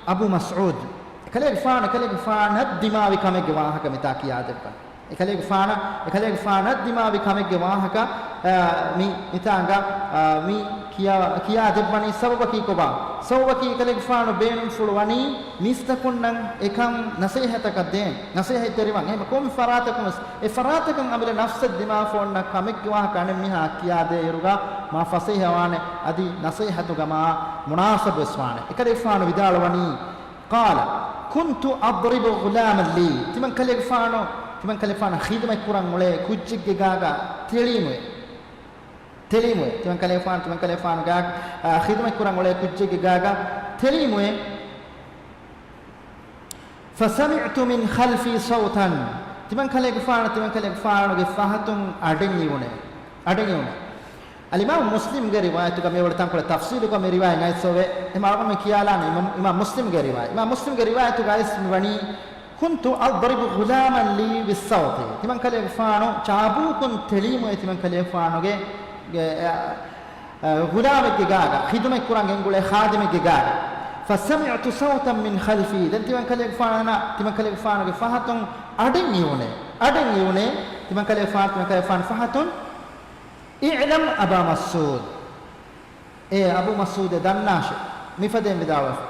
އަބޫ މަސްޢޫދު. އެކަލޭގެފާނު، އެކަލޭގެފާނަށް ދިމާވި ކަމެއްގެ ވާހަކަ މިތާ ކިޔާދެއްވަން. އެކަލޭގެފާނަށް، އެކަލޭގެފާނަށް ދިމާވި ކަމެއްގެ ވާހަކަ، އާ، މި، މިތާނގަ، އާ، މި ކިޔާ، ކިޔާދެއްވަނީ ސަބަބަކީ ކޮބާ؟ ސަބަބަކީ އެކަލޭގެފާނު ބޭނުންފުޅު ވަނީ މީސްތަކުންނަށް އެކަން ނަސޭހަތަކަށް ދޭން، ނަސޭހަތް ދެރިވަން. އެހެން ކޮންމެ ފަރާތަކުން ވެސް އެ ފަރާތަކަށް އަމިއްލަ ނަފްސަށް ދިމާވެފަ އޮންނަ ކަމެއްގެ ވާހަކަ އަނެއް މީހާ ކިޔާދޭއިރުގަ މާ ފަސޭހަވާނެ، އަދި ނަސޭހަތުގަ މާ މުނާސަބުވެސް ވާނެ. އެކަލޭގެފާނު ވިދާޅުވަނީ، قال، كنت أضرب غلاما لي. ތިމަން ކަލޭގެފާނު، ތިމަން ކަލޭގެފާނަށް ޚިދުމަތްކުރަން އުޅޭ ކުއްޖެއްގެ ގާގަ ތެޅީމުވެ. ތެޅީމުވެ. ތިމަން ކަލޭގެފާނު، ތިމަން ކަލޭގެފާނު ގާ، އާ، ޚިދުމަތްކުރަން އުޅޭ ކުއްޖެއްގެ ގާގަ ތެޅީމުވެ. فسمعت من خلفي صوتا. ތިމަން ކަލޭގެފާނު، ތިމަން ކަލޭގެފާނުގެ ފަހަތުން އަޑެއް އިވުނެ. އަޑެއް އިވުނެ. އަލްއިމާމު މުސްލިމްގެ ރިވާޔަތުގަ މިއަވަޅި ތަންކޮޅެއް ތަފްސީލުކޮށް މި ރިވާޔަތް އައިސްފަވޭ. އެމަ އަޅުގަނޑު ކިޔާލާނެ އިމާ، އިމާމު މުސްލިމްގެ ރިވާޔަތް. އިމާމު މުސްލިމްގެ ރިވާޔަތުގައި ވެސް މިވަނީ، كنت أضرب غلاما لي بالسوط. ތިމަން ކަލޭގެފާނު ޗާބޫކުން ތެޅީމުވެ ތިމަން ކަލޭގެފާނުގެ، ގެ، އަ، އަ، ޣުލާމެއްގެ ގާގަ، ޚިދުމަތް ކުރަން ގެންގުޅޭ ޚާދިމެއްގެ ގާގަ. فسمعت صوتا من خلفي. ދެން ތިމަން ކަލޭގެފާނަށް، ތިމަން ކަލޭގެފާނުގެ ފަހަތުން އަޑެއް އިވުނެ. އަޑެއް އިވުނެ. ތިމަން ކަލޭގެފާނު، ތިމަން ކަލޭގެފާނު ފަހަތުން، اعلم أبا مسعود. އޭ އަބޫ މަސްޢޫދޭ، ދަންނާށޭ. މިފަދައިން ވިދާޅުވެފަ.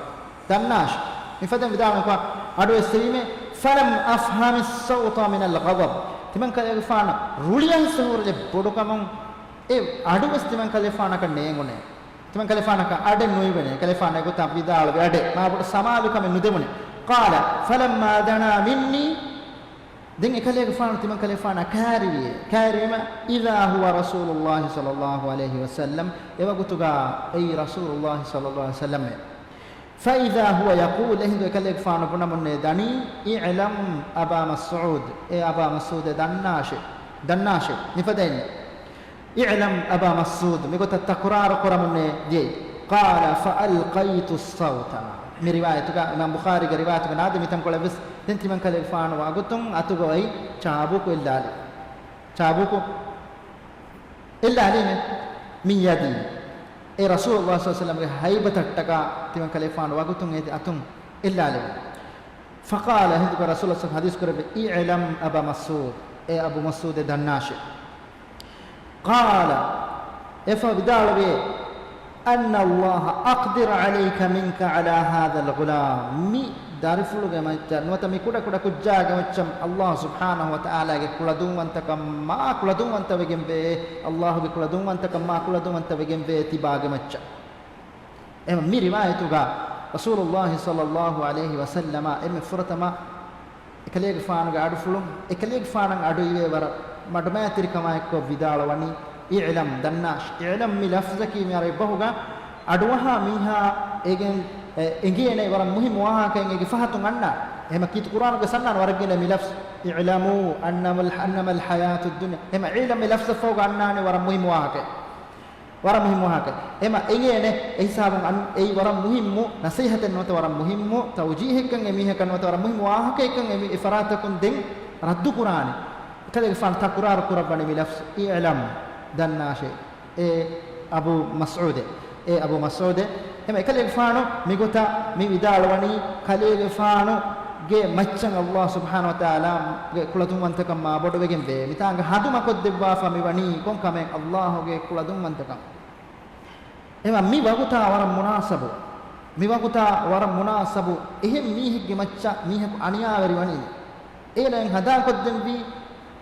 ދަންނާށޭ. މިފަދައިން ވިދާޅުވެފަ. އަޑު އެއްސެވީމޭ. فلم أفهم الصوت من الغضب. ތިމަން ކަލޭގެފާނަށް ރުޅިއައިސް ހުރެ ބޮޑުކަމުން އެ އަޑުވެސް ތިމަން ކަލޭގެފާނަކަށް ނޭނގުނޭ. ތިމަން ކަލޭގެފާނަކަށް އަޑެއް ނުއިވެނޭ. ކަލޭގެފާނު އެގޮތަށް ވިދާޅުވި އަޑެއް މާބޮޑު ސަމާލުކަމެއް ނުދެވުނޭ. قال فلما دنا مني. ދެން އެކަލޭގެފާނު ތިމަން ކަލޭގެފާނާ ކައިރިވިއޭ. ކައިރިވީމަ، إذا هو رسول الله صلى الله عليه وسلم، އެވަގުތުގަ އެއީ ރަސޫލުﷲ ޞައްލަﷲު ޢަލައިހި ވަސައްލަމް. فإذا هو يقول، އެހިނދު އެކަލޭގެފާނު ބުނަމުންނޭ ދަނީ، اعلم أبا مسعود، އޭ އަބާ މަސްޢޫދޭ، ދަންނާށޭ، ދަންނާށޭ، މިފަދައިން. اعلم أبا مسعود، މިގޮތަށް ތަކުރާރު ކުރަމުންނޭ ދިޔައީ. قال فألقيت الصوت. މި ރިވާޔަތުގަ، އިމާމް ބުޚާރީގެ ރިވާޔަތުގަ ނާދެ މިތަންކޮޅެއްވެސް. ދެން ތިމަން ކަލޭގެފާނު ވަގުތުން އަތުގަ އޮތް ޗާބޫކު އެއްލާލި. ޗާބޫކު އެއްލާލީމެ. من يدي. އޭ ރަސޫލުﷲ ޞައްލަﷲު ޢަލައިހި ވަސައްލަމްގެ ހައިބަތަށްޓަކާ ތިމަން ކަލޭގެފާނު ވަގުތުން އޭތި އަތުން އެއްލާލެވުނު. فقال، އެހިނދުގަ ރަސޫލުﷲ ޙަދީޘް ކުރެއްވި، اعلم أبا مسعود، އޭ އަބޫ މަސްޢޫދޭ، ދަންނާށޭ. قال، އެފަ ވިދާޅުވޭ، أن الله أقدر عليك منك على هذا الغلام. މި ދަރިފުޅުގެ މައްޗަށް ނުވަތަ މި ކުޑަ ކުޑަ ކުއްޖާގެ މައްޗަށް ﷲ ސުބްޙާނަހޫ ވަތަޢާލާގެ ކުޅަދުންވަންތަކަން މާ ކުޅަދުންވަންތަވެގެންވޭ، ﷲގެ ކުޅަދުންވަންތަކަން މާ ކުޅަދުންވަންތަވެގެންވޭ ތިބާގެ މައްޗަށް. އެހެން މި ރިވާޔަތުގަ ރަސޫލުﷲ ޞައްލަﷲު ޢަލައިހި ވަސައްލަމަ އެންމެ ފުރަތަމަ އެކަލޭގެފާނުގެ އަޑުފުޅުން، އެކަލޭގެފާނަށް އަޑު އިވޭ ވަރަށް މަޑުމައިތިރިކަމާއެއްކޮށް ވިދާޅުވަނީ، اعلم، ދަންނާށޭ، اعلم، މި ލަފްޒަކީ މި އަރަބި ބަހުގަ އަޑުއަހާ މީހާ އޭގެން، އެ، އެނގޭނެ ވަރަށް މުހިއްމު ވާހަކައެއް އޭގެ ފަހަތުން އަންނާނެ. އެހެމަ ކީރިތި ޤުރްއާނުގަ އަންނާނެ ވަރަށް ގިނަ މި ލަފްޒު، اعلموا أنما، أنما الحياة الدنيا. އެހެމަ اعلم މި ލަފްޒަށްފަހުގަ އަންނާނެ ވަރަށް މުހިއްމު ވާހަކައެއް. ވަރަށް މުހިއްމު ވާހަކަ. އެމަ އެނގޭނެ އެހިސާބުން އަން-، އެއީ ވަރަށް މުހިއްމު ނަސޭހަތެއް ނުވަތަ ވަރަށް މުހިއްމު ތައުޖީހެއްކަން އެމީހަކަށް ނުވަތަ ވަރަށް މުހިއްމު ވާހަކައެއްކަން އެމީ އެ ފަރާތަކުން ދެން ރައްދު ކުރާނެ. އެކަލޭގެފާނު ތަކުރާރު ކުރައްވަނީ މި ލަފްޒު، اعلم، ދަންނާށޭ. އޭ އަބޫ މަސްޢޫދޭ، އޭ އަބޫ މަސްޢޫދޭ. އެމަ އެކަލޭގެފާނު މިގޮތަށް މި ވިދާޅުވަނީ ކަލޭގެފާނުގެ މައްޗަށް ﷲ ސުބްޙާނަހޫ ވަތަޢާލާގެ ކުޅަދުންވަންތަކަން މާ ބޮޑުވެގެންވޭ. މިތާނގަ ހަނދުމަކޮށްދެއްވާފަ މިވަނީ ކޮން ކަމެއް؟ ﷲގެ ކުޅަދުންވަންތަކަން. އެމަ މި ވަގުތާ ވަރަށް މުނާސަބު، މި ވަގުތާ ވަރަށް މުނާސަބު އެހެން މީހެއްގެ މައްޗަށް މީހަކު އަނިޔާވެރިވަނީ. އޭނައަށް ހަނދާންކޮށްދެންވީ،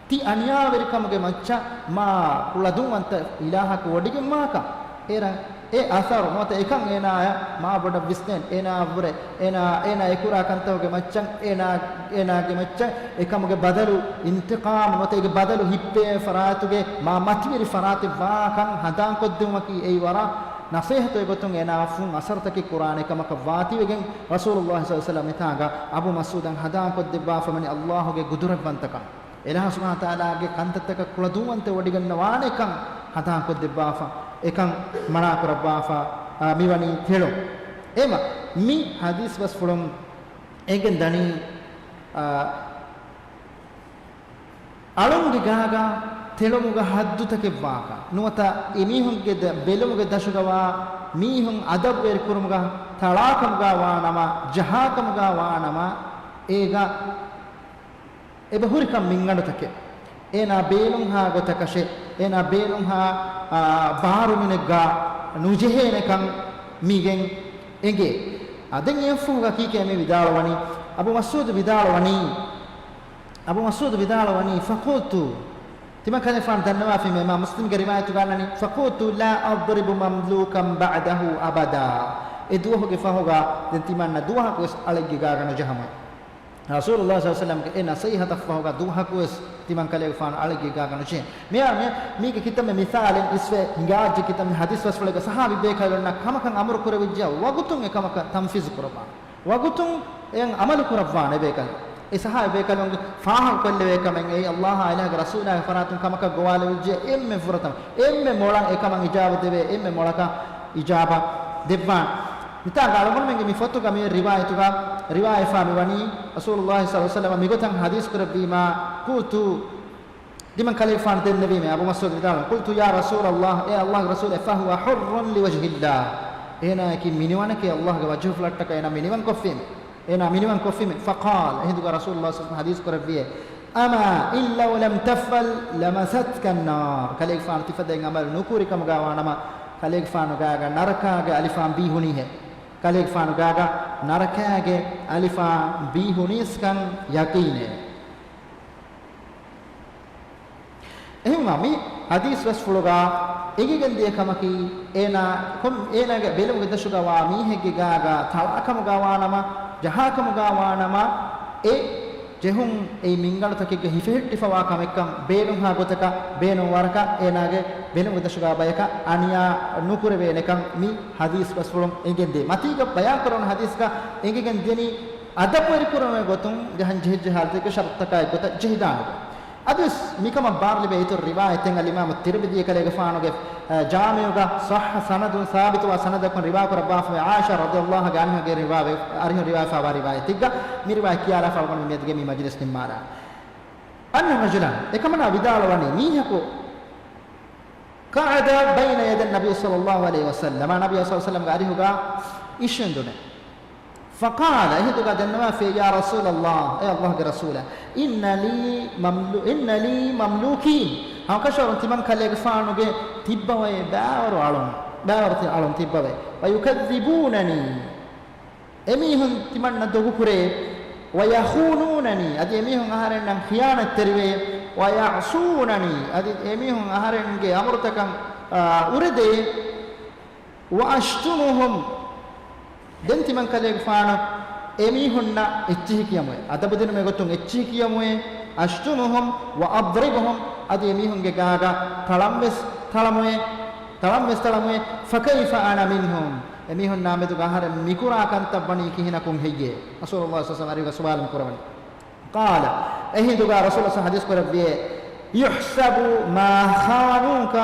ތި އަނިޔާވެރިކަމުގެ މައްޗަށް މާ ކުޅަދުންވަންތަ އިލާހަކު ވޮޑިގެންވާކަން. އޭރަށް އެ އަސަރު ނުވަތަ އެކަން އޭނާއަށް މާ ބޮޑަށް ވިސްނޭން. އޭނާއަށްވުރެ، އޭނާ، އޭނާ އެކުރާ ކަންތަކުގެ މައްޗަށް އޭނާ، އޭނާގެ މައްޗަށް އެކަމުގެ ބަދަލު، އިންތިޤާމް ނުވަތަ އޭގެ ބަދަލު ހިއްޕޭ ފަރާތުގެ މާ މަތިވެރި ފަރާތެއް ވާކަން ހަނދާންކޮށްދިއުމަކީ އެއީ ވަރަށް ނަޞޭޙަތު އެގޮތުން އޭނާ ފުން އަސަރުތަކެއް ކުރާނެ ކަމަކަށް ވާތީވެގެން، ރަސޫލުﷲ ޞައްލަﷲު ޢަލައިހި ވަސައްލަމް މިތާނގަ އަބޫ މަސްޢޫދަށް ހަނދާންކޮށްދެއްވާފަ ވަނީ ﷲ ގެ ގުދުރަތްވަންތަކަން. އެލާހު ސުބްޙާނަހޫ ވަތަޢާލާގެ ކަންތައްތަކަށް ކުޅަދުންވަންތަ ވޮޑިގަންނަވާނެކަން ހަނދާންކޮށްދެއްވާފަ، އެކަން މަނާކުރައްވާފަ، އާ، މިވަނީ ތެޅުން. އެމަ، މި ޙަދީޘް ބަސްފުޅުން އެނގެން ދަނީ، އާ، އަޅުންގެ ގާގަ ތެޅުމުގަ ޙައްދުތަކެއްވާކަން. ނުވަތަ އެމީހުންގެ ދަ-، ބެލުމުގެ ދަށުގަވާ މީހުން އަދަބުވެރިކުރުމުގަ ތަޅާކަމުގަ ވާނަމަ، ޖަހާކަމުގަ ވާނަމަ، އޭގަ އެބަ ހުރިކަން މިންގަނޑުތަކެއް. އޭނާ ބޭނުންހާ ގޮތަކަށެއް، އޭނާ ބޭނުންހާ، އާ، ބާރުމިނެއްގަ ނުޖެހޭނެކަން މީގެން އެނގޭ. އާ، ދެން އެއަށްފަހުގަ ކީކޭ މި ވިދާޅުވަނީ؟ އަބޫ މަސްޢޫދު ވިދާޅުވަނީ، އަބޫ މަސްޢޫދު ވިދާޅުވަނީ، فقلت، ތިމަން ކަލޭގެފާނު ދަންނަވާފީމޭ، އިމާމް މުސްލިމްގެ ރިވާޔަތުގަ އަންނަނީ، فقلت لا أضرب مملوكا بعده أبدا. އެ ދުވަހުގެ ފަހުގަ ދެން ތިމަންނަ ދުވަހަކުވެސް އަޅެއްގެ ގާގަ ނުޖަހަމުން. ރަސޫލުﷲ ޞައްލަﷲު ޢަލައިހި ވަސައްލަމްގެ އެ ނަޞޭޙަތަށްފަހުގަ ދުވަހަކުވެސް ތިމަން ކަލޭގެފާނު އަޅެއްގެ ގާގަ ނުޖެހޭ. މިއާ، މި-، މީގެ ކިތަންމެ މިސާލެއް އިސްވެ ހިނގާއްޖެ ކިތަންމެ ޙަދީޘް ބަސްފުޅެއްގަ ޞަޙާބީ ބޭކަލުންނަށް ކަމަކަށް އަމުރު ކުރެވިއްޖެ ވަގުތުން އެ ކަމަކަށް ތަންފީޒު ކުރައްވާނެ. ވަގުތުން އެއަށް ޢަމަލު ކުރައްވާނެ ބޭކަލުން. އެ ޞަޙާބީ ބޭކަލުންގެ ފާހަގަކޮށްލެވޭ ކަމެއް އެއީ ﷲ އާ އިލާހުގެ ރަސޫލާގެ ފަރާތުން ކަމަކަށް ގޮވާލެވިއްޖެ އެންމެ ފުރަތަމަ، އެންމެ މޮޅަށް އެކަމަށް އިޖާބަ ދެވޭ، އެންމެ މޮޅަކަށް އިޖާބަ ދެއްވާނެ. މިތާގަ އަޅުގަނޑުމެންގެ މި ފޮތުގަ މި ރިވާޔަތުގަ ރިވާޔަތްވެފަ މިވަނީ، ރަސޫލުﷲ ޞައްލަﷲު ޢަލައިހި ވަސައްލަމަ މިގޮތަށް ޙަދީޘް ކުރެއްވީމާ، قلت، ތިމަން ކަލޭގެފާނު ދެންނެވީމޭ، އަބޫ މަސްޢޫދު ވިދާޅުވި، قلت يا رسول الله، އޭ ﷲގެ ރަސޫލޭ، فهو حر لوجه الله، އޭނާއަކީ މިނިވަނަކޭ ﷲގެ ވަޖްހުފުޅަށްޓަކައި އޭނާ މިނިވަންކޮށްފީމޭ. އޭނާ މިނިވަންކޮށްފީމޭ. فقال، އެހިނދުގަ ރަސޫލުﷲ ޞައްލަﷲު ޢަލައިހި ވަސައްލަމަ ޙަދީޘް ކުރެއްވިއޭ، أما إن لو لم تفعل لمستك النار، ކަލޭގެފާނު ތިފަދައިން ޢަމަލު ނުކުރި ކަމުގަ ވާނަމަ، ކަލޭގެފާނު ގާގަ ނަރަކާގެ އަލިފާން ބީހުނީހޭ. ކަލޭގެފާނު ގާގަ ނަރަކާގެ އަލިފާން ބީހުނީސްކަން ޔަޤީނޭ. އެހެންވީމާ، މި ޙަދީޘް ބަސްފުޅުގަ އެނގިގެންދިޔަ ކަމަކީ، އޭނާ ކޮން، އޭނާގެ ބެލުމުގެ ދަށުގަ ވާ މީހެއްގެ ގާގަ ތަޅާކަމުގަ ވާނަމަ، ޖަހާކަމުގަ ވާނަމަ، އެ ޖެހުން އެއީ މިންގަނޑުތަކެއްގަ ހިފެހެއްޓިފަވާ ކަމެއްކަން، ބޭނުންހާ ގޮތަކަށް، ބޭނުން ވަރަކަށް އޭނާގެ ބެލުމުގެ ދަށުގަ ބަޔަކަށް އަނިޔާ ނުކުރެވޭނެކަން މި ޙަދީޘް ބަސްފުޅުން އެނގެންދޭ. މަތީގަ ބަޔާންކުރެވުނު ޙަދީޘްގަ އެނގިގެން ދިޔަނީ، އަދަބުވެރިކުރުމުގެ ގޮތުން ޖަހަން ޖެހިއްޖެ ޙާލަތެއްގަ ޝަރުޠުތަކާއި ގޮތަށް ޖެހިދާނެ. އަދިވެސް މިކަމަށް ބާރުލިބޭ އިތުރު ރިވާޔަތެއް އަލްއިމާމު ތިރްމިޛީ ކަލޭގެފާނުގެ، އަ، ޖާމިޢުގަ ޞައްޙަ ސަނަދުން ސާބިތުވާ ސަނަދަކުން ރިވާކުރައްވާފަވޭ، ޢާއިޝާ ރަޟިޔަﷲ ޢަންހާގެ ރިވާވެ-، އަރިހުން ރިވާވެފަވާ ރިވާޔަތެއްގަ މި ރިވާޔަތް ކިޔާލާފަ އަޅުގަނޑު މިއަދުގެ މި މަޖިލިސް ނިންމާލާނީ. أن رجلا، އެކަމަނާ ވިދާޅުވަނީ މީހަކު، قعد بين يدي النبي صلى الله عليه وسلم، ނަބީ ޞައްލަﷲު ޢަލައިހި ވަސައްލަމްގެ އަރިހުގަ އިށީނދުނެ. فقال، އެހިނދުގަ ދެންނަވާފި، يا رسول الله، އޭ ﷲގެ ރަސޫލާ، إن لي مملو-، إن لي مملوكين، ހަމަކަށަވަރުން ތިމަން ކަލޭގެފާނުގެ ތިއްބަވައޭ ބައިވަރު އަޅުން، ބައިވަރު ތި އަޅުން ތިއްބަވައޭ، ويكذبونني، އެމީހުން ތިމަންނަ ދޮގުކުރޭ، ويخونونني، އަދި އެމީހުން އަހަރެންނަށް ޚިޔާނަތްތެރިވޭ، ويعصونني، އަދި އެމީހުން އަހަރެންގެ އަމުރުތަކަށް، އާ، އުރެދޭ، وأشتمهم، ދެން ތިމަން ކަލޭގެފާނު އެމީހުންނަށް އެއްޗިހި ކިޔަމުވޭ، އަދަބު ދިނުމުގެ ގޮތުން އެއްޗިހި ކިޔަމުވޭ، أشتمهم وأضربهم، އަދި އެމީހުންގެ ގާގަ ތަޅަންވެސް ތަޅަމުވޭ، ތަޅަންވެސް ތަޅަމުވޭ، فكيف أنا منهم، އެމީހުންނާ މެދުގަ އަހަރެން މިކުރާ ކަންތައް ވަނީ ކިހިނަކުން ހެއްޔޭ؟ ރަސޫލުﷲ ޞައްލަﷲު ޢަލައިހި ވަސައްލަމް ސުވާލު ކުރަވަނީ. قال، އެހިނދުގަ ރަސޫލުﷲ ޙަދީޘް ކުރެއްވިއޭ، يحسب ما خانوك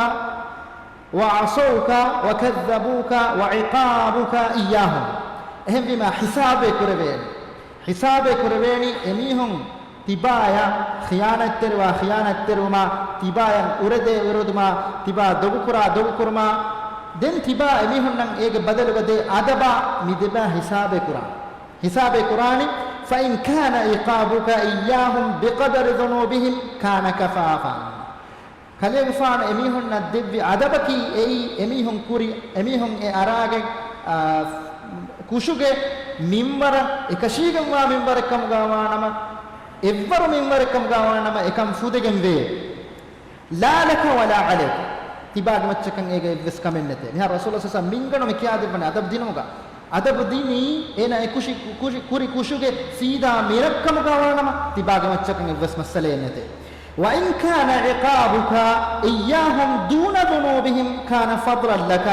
وعصوك وكذبوك وعقابك إياهم. އެހެންވީމާ ޙިސާބެއް ކުރެވޭނެ. ޙިސާބެއް ކުރެވޭނީ އެމީހުން ތިބާޔަށް ޚިޔާނަތްތެރިވާ، ޚިޔާނަތްތެރިވުމާ، ތިބާޔަށް އުރެދޭ އުރެދުމާ، ތިބާ ދޮގުކުރާ ދޮގުކުރުމާ، ދެން ތިބާ އެމީހުންނަށް އޭގެ ބަދަލުގަ ދޭ އަދަބާ މި ދެބާ ޙިސާބެއް ކުރާ. ޙިސާބެއް ކުރާނީ، فإن كان عقابك إياهم بقدر ذنوبهم كان كفافا. ކަލޭގެފާނު އެމީހުންނަށް ދެއްވި އަދަބަކީ އެއީ އެމީހުން ކުރި، އެމީހުން އެ އަރާގެ، އާ، ކުށުގެ މިންވަރަށް އެކަށީގެންވާ މިންވަރެއް ކަމުގަ ވާނަމަ، އެއްވަރު މިންވަރެއް ކަމުގަ ވާނަމަ އެކަން ފުދެގެން ވޭ. لا لك ولا عليك. ތިބާގެ މައްޗަކަށް އޭގަ އެއްވެސް ކަމެއް ނެތޭ. މިހާރު ރަސޫލު ޞައްލަﷲު ޢަލައިހި ވަސައްލަމް މިންގަނޑު މި ކިޔާދެއްވަނީ އަދަބު ދިނުމުގަ. އަދަބު ދިނީ އޭނާ އެ ކުށި، ކުށި، ކުރި ކުށުގެ ސީދާ މިރަށް ކަމުގަ ވާނަމަ، ތިބާގެ މައްޗަކަށް އެއްވެސް މައްސަލައެއް ނެތޭ. وإن كان عقابك إياهم دون ذنوبهم كان فضلا لك.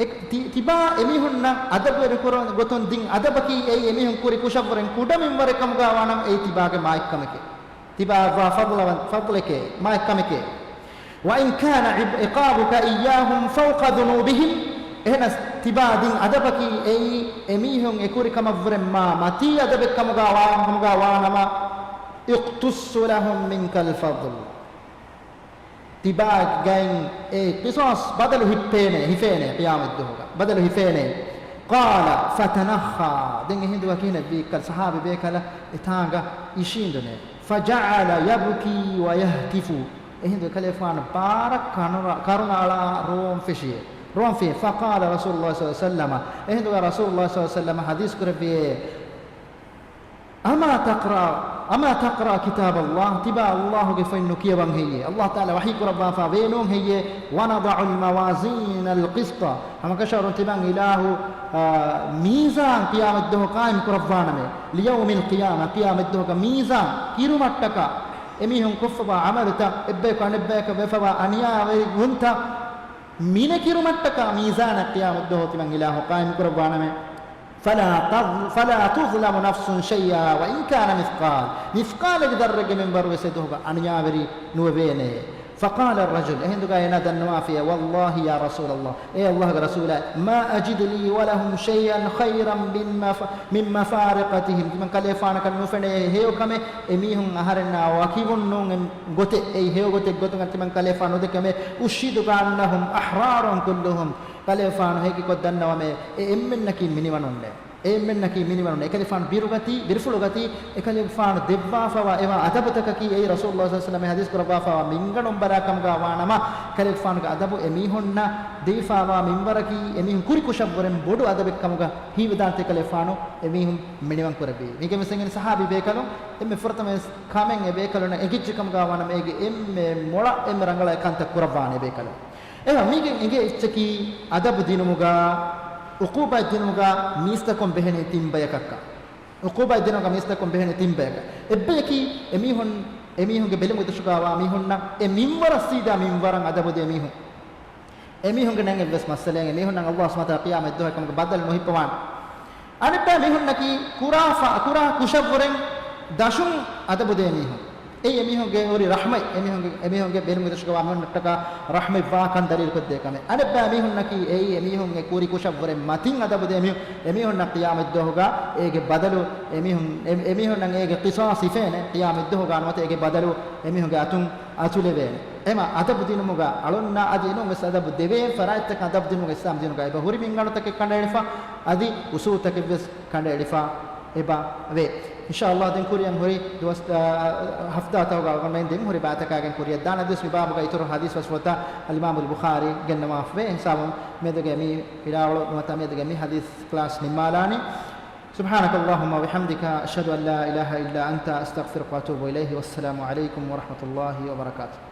އެ، ތި-، ތިބާ އެމީހުންނަށް އަދަބުވެރި ކުރު-، ގޮތުން ދިން އަދަބަކީ އެއީ އެމީހުން ކުރި ކުށަށްވުރެން ކުޑަ މިންވަރެއް ކަމުގަ ވާނަމަ އެއީ ތިބާގެ މާތްކަމެކޭ. ތިބާއަށްވާ ފަޟްލަވަން-، ފަޟްލެކޭ، މާތްކަމެކޭ. وإن كان عب-، عقابك إياهم فوق ذنوبهم، އެހެނަސް ތިބާ ދިން އަދަބަކީ އެއީ އެމީހުން އެ ކުރި ކަމަށްވުރެން މާ މަތީ އަދަބެއް ކަމުގަ ވާ-، ކަމުގަ ވާނަމަ، يقتص لهم منك الفضل. ތިބާގައިން އެ ޤިޞާޞް ބަދަލު ހިއްޕޭނެ، ހިފޭނެ ޤިޔާމަތްދުވަހުގަ. ބަދަލު ހިފޭނެ. قال فتنخى. ދެން އެހިނދުގަ ކިހިނެއްވީ؟ ކަލް ޞަޙާބީ ބޭކަލަށް އެތާނގަ އިށީނދުނެ. فجعل يبكي ويهتف. އެހިނދު ކަލޭފާނު ބާރަށް ކަނުރަ-، ކަރުނައަޅާ ރޯން ފެށިއޭ. ރޯން ފި. فقال رسول الله صلى الله عليه وسلم. އެހިނދުގަ ރަސޫލުﷲ صلى الله عليه وسلم ޙަދީޘް ކުރެއްވިއޭ. أما تقرأ، أما تقرأ كتاب الله، ތިބާ ﷲ ގެ ފޮތް ނުކިޔަވަން ހެއްޔޭ؟ ﷲ ތަޢާލާ ވަޙީ ކުރައްވާފަ ވޭނޫން ހެއްޔޭ؟ ونضع الموازين القسط، ހަމަކަށަވަރުން ތިމަން އިލާހު، އާ، މީޒާން ޤިޔާމަތްދުވަހު ޤާއިމް ކުރައްވާނަމޭ. ليوم القيامة، ޤިޔާމަތްދުވަހުގަ މީޒާން ކިރުމަށްޓަކާ އެމީހުން ކޮށްފަވާ ޢަމަލުތައް، އެއްބަޔަކު އަނެއްބަޔަކަށް ވެފަވާ އަނިޔާވެރި ގުންތައް، މިނެ ކިރުމަށްޓަކާ މީޒާނަށް ޤިޔާމަތްދުވަހު ތިމަން އިލާހު ޤާއިމް ކުރައްވާނަމޭ. فلا تظ-، فلا تظلم نفس شيئا وإن كان مثقال، މިސްޤާލަ ޒައްރައެއްގެ މިންވަރު ވެސް އެ ދުވަހުގަ އަނިޔާވެރި ނުވެވޭނެ. فقال الرجل، އެހިނދުގަ އޭނާ ދަންނަވާފިޔޭ، والله يا رسول الله، އޭ ﷲ ގެ ރަސޫލާ، ما أجد لي ولهم شيئا خيرا من مف-، من مفارقتهم، ތިމަން ކަލޭފާނަކަށް ނުފެނޭ ހެޔޮ ކަމެއް އެމީހުން އަހަރެންނާ ވަކިވުން ނޫން ގޮތެއް، އެއީ ހެޔޮ ގޮތެއް ގޮތުގަ ތިމަން ކަލޭފާނު ނުދެކެމޭ. أشهدك أنهم أحرار كلهم، ކަލޭފާނު ހެކިކޮށް ދަންނަވަމޭ، އެ އެންމެންނަކީ މިނިވަނުންނޭ. އެ އެންމެންނަކީ މިނިވަނުން. އެކަލޭފާނު ބިރުގަތީ، ބިރުފުޅުގަތީ، އެކަލޭފާނު ދެއްވާފަވާ އެވާ އަދަބުތަކަކީ އެއީ ރަސޫލުﷲ صلى الله عليه وسلم ޙަދީޘް ކުރައްވާފަވާ މިންގަނޑުން ބަލާ ކަމުގަ ވާނަމަ، ކަލޭފާނުގެ އަދަބު އެމީހުންނަށް ދީފަވާ މިންވަރަކީ އެމީހުން ކުރި ކުށަށްވުރެން ބޮޑު އަދަބެއް ކަމުގަ ހީވެދާނެތީ ކަލޭފާނު އެމީހުން މިނިވަން ކުރެއްވީ. މީގެ މިސް އެނގެނީ ޞަޙާބީ ބޭކަލުން އެންމެ ފުރަތަމަ ވެސް ކަމެއް އެ ބޭކަލުންނަށް އެނގިއްޖެ ކަމުގަ ވާނަމަ އޭގެ އެންމެ މޮޅަށް އެންމެ ރަނގަޅަށް އެ ކަންތައް ކުރައްވާނެ ބޭކަލުން. އެހެން މީގެން އެނގޭ އެއްޗަކީ އަދަބު ދިނުމުގަ، ޢުޤޫބާތް ދިނުމުގަ މީސްތަކުން ބެހެނީ ތިން ބަޔަކަށްކަން. ޢުޤޫބާތް ދިނުމުގަ މީސްތަކުން ބެހެނީ ތިން ބަޔަކަށް. އެއްބަޔަކީ އެމީހުން، އެމީހުންގެ ބެލުމުގެ ދަށުގަ ވާ މީހުންނަށް އެ މިންވަރަށް ސީދާ މިންވަރަށް އަދަބު ދޭ މީހުން. އެމީހުންގެ ނަން އެއްވެސް މައްސަލައެއް، އެމީހުންނަށް ﷲ ސުބްޙާނަހޫ ވަތަޢާލާ ޤިޔާމަތްދުވަހު އެކަމުގެ ބަދަލު ނުހިއްޕަވާނެ. އަނެއްބައި މީހުންނަކީ ކުރާފަ-، ކުރާ ކުށަށްވުރެން ދަށުން އަދަބުދޭ މީހުން. އެއީ އެމީހުންގެ ހުރި ރަޙްމަތް، އެމީހުންގެ، އެމީހުންގެ ބެލުމުގެ ދަށުގަ ވާ މީހުންނަށްޓަކާ ރަޙްމަތްވާކަން ދަލީލުކޮށްދޭ ކަމެއް. އަނެއްބައި މީހުންނަކީ އެއީ އެމީހުން އެ ކުރި ކުށަށްވުރެން މަތިން އަދަބުދޭ މީހުން. އެމީހުންނަށް ޤިޔާމަތްދުވަހުގަ އޭގެ ބަދަލު އެމީހުން، އެ-، އެމީހުންނަށް އޭގެ ޤިޞާޞް ހިފޭނެ. ޤިޔާމަތްދުވަހުގަ ނުވަތަ އޭގެ ބަދަލު އެމީހުންގެ އަތުން އަތުލެވޭނެ. އެމަ އަދަބު ދިނުމުގަ އަޅުންނަށް އަދި އެނޫން ވެސް އަދަބު ދެވޭ ފަރާތްތަކަށް އަދަބު ދިނުމުގަ އިސްލާމް ދީނުގަ އެބަ ހުރި މިންގަނޑުތަކެއް ކަނޑައެޅިފަ، އަދި އުޞޫލުތަކެއް ވެސް ކަނޑައެޅިފަ އެބަ ވޭ. އިންޝާﷲ ދެން ކުރިއަށް ހުރި ދުވަސް، އާ، ހަފްތާތަކުގަ އަޅުގަނޑުމެން ދެން ހުރި ބައިތަކާގެން ކުރިއަށް ދާނަން. އަދިވެސް މި ބާބުގަ އިތުރު ޙަދީޘް ވެސް ފުރަތަމަ އަލްއިމާމުލް ބުޚާރީ ގެންނަވާފަވޭ. އެހިސާބުން މިއަދުގެ މި ފިލާވަޅު ނުވަތަ މިއަދުގެ މި ޙަދީޘް ކްލާސް ނިންމާލާނީ. سبحانك اللهم وبحمدك، أشهد أن لا إله إلا أنت، أستغفرك وأتوب إليه. والسلام عليكم ورحمة الله وبركاته.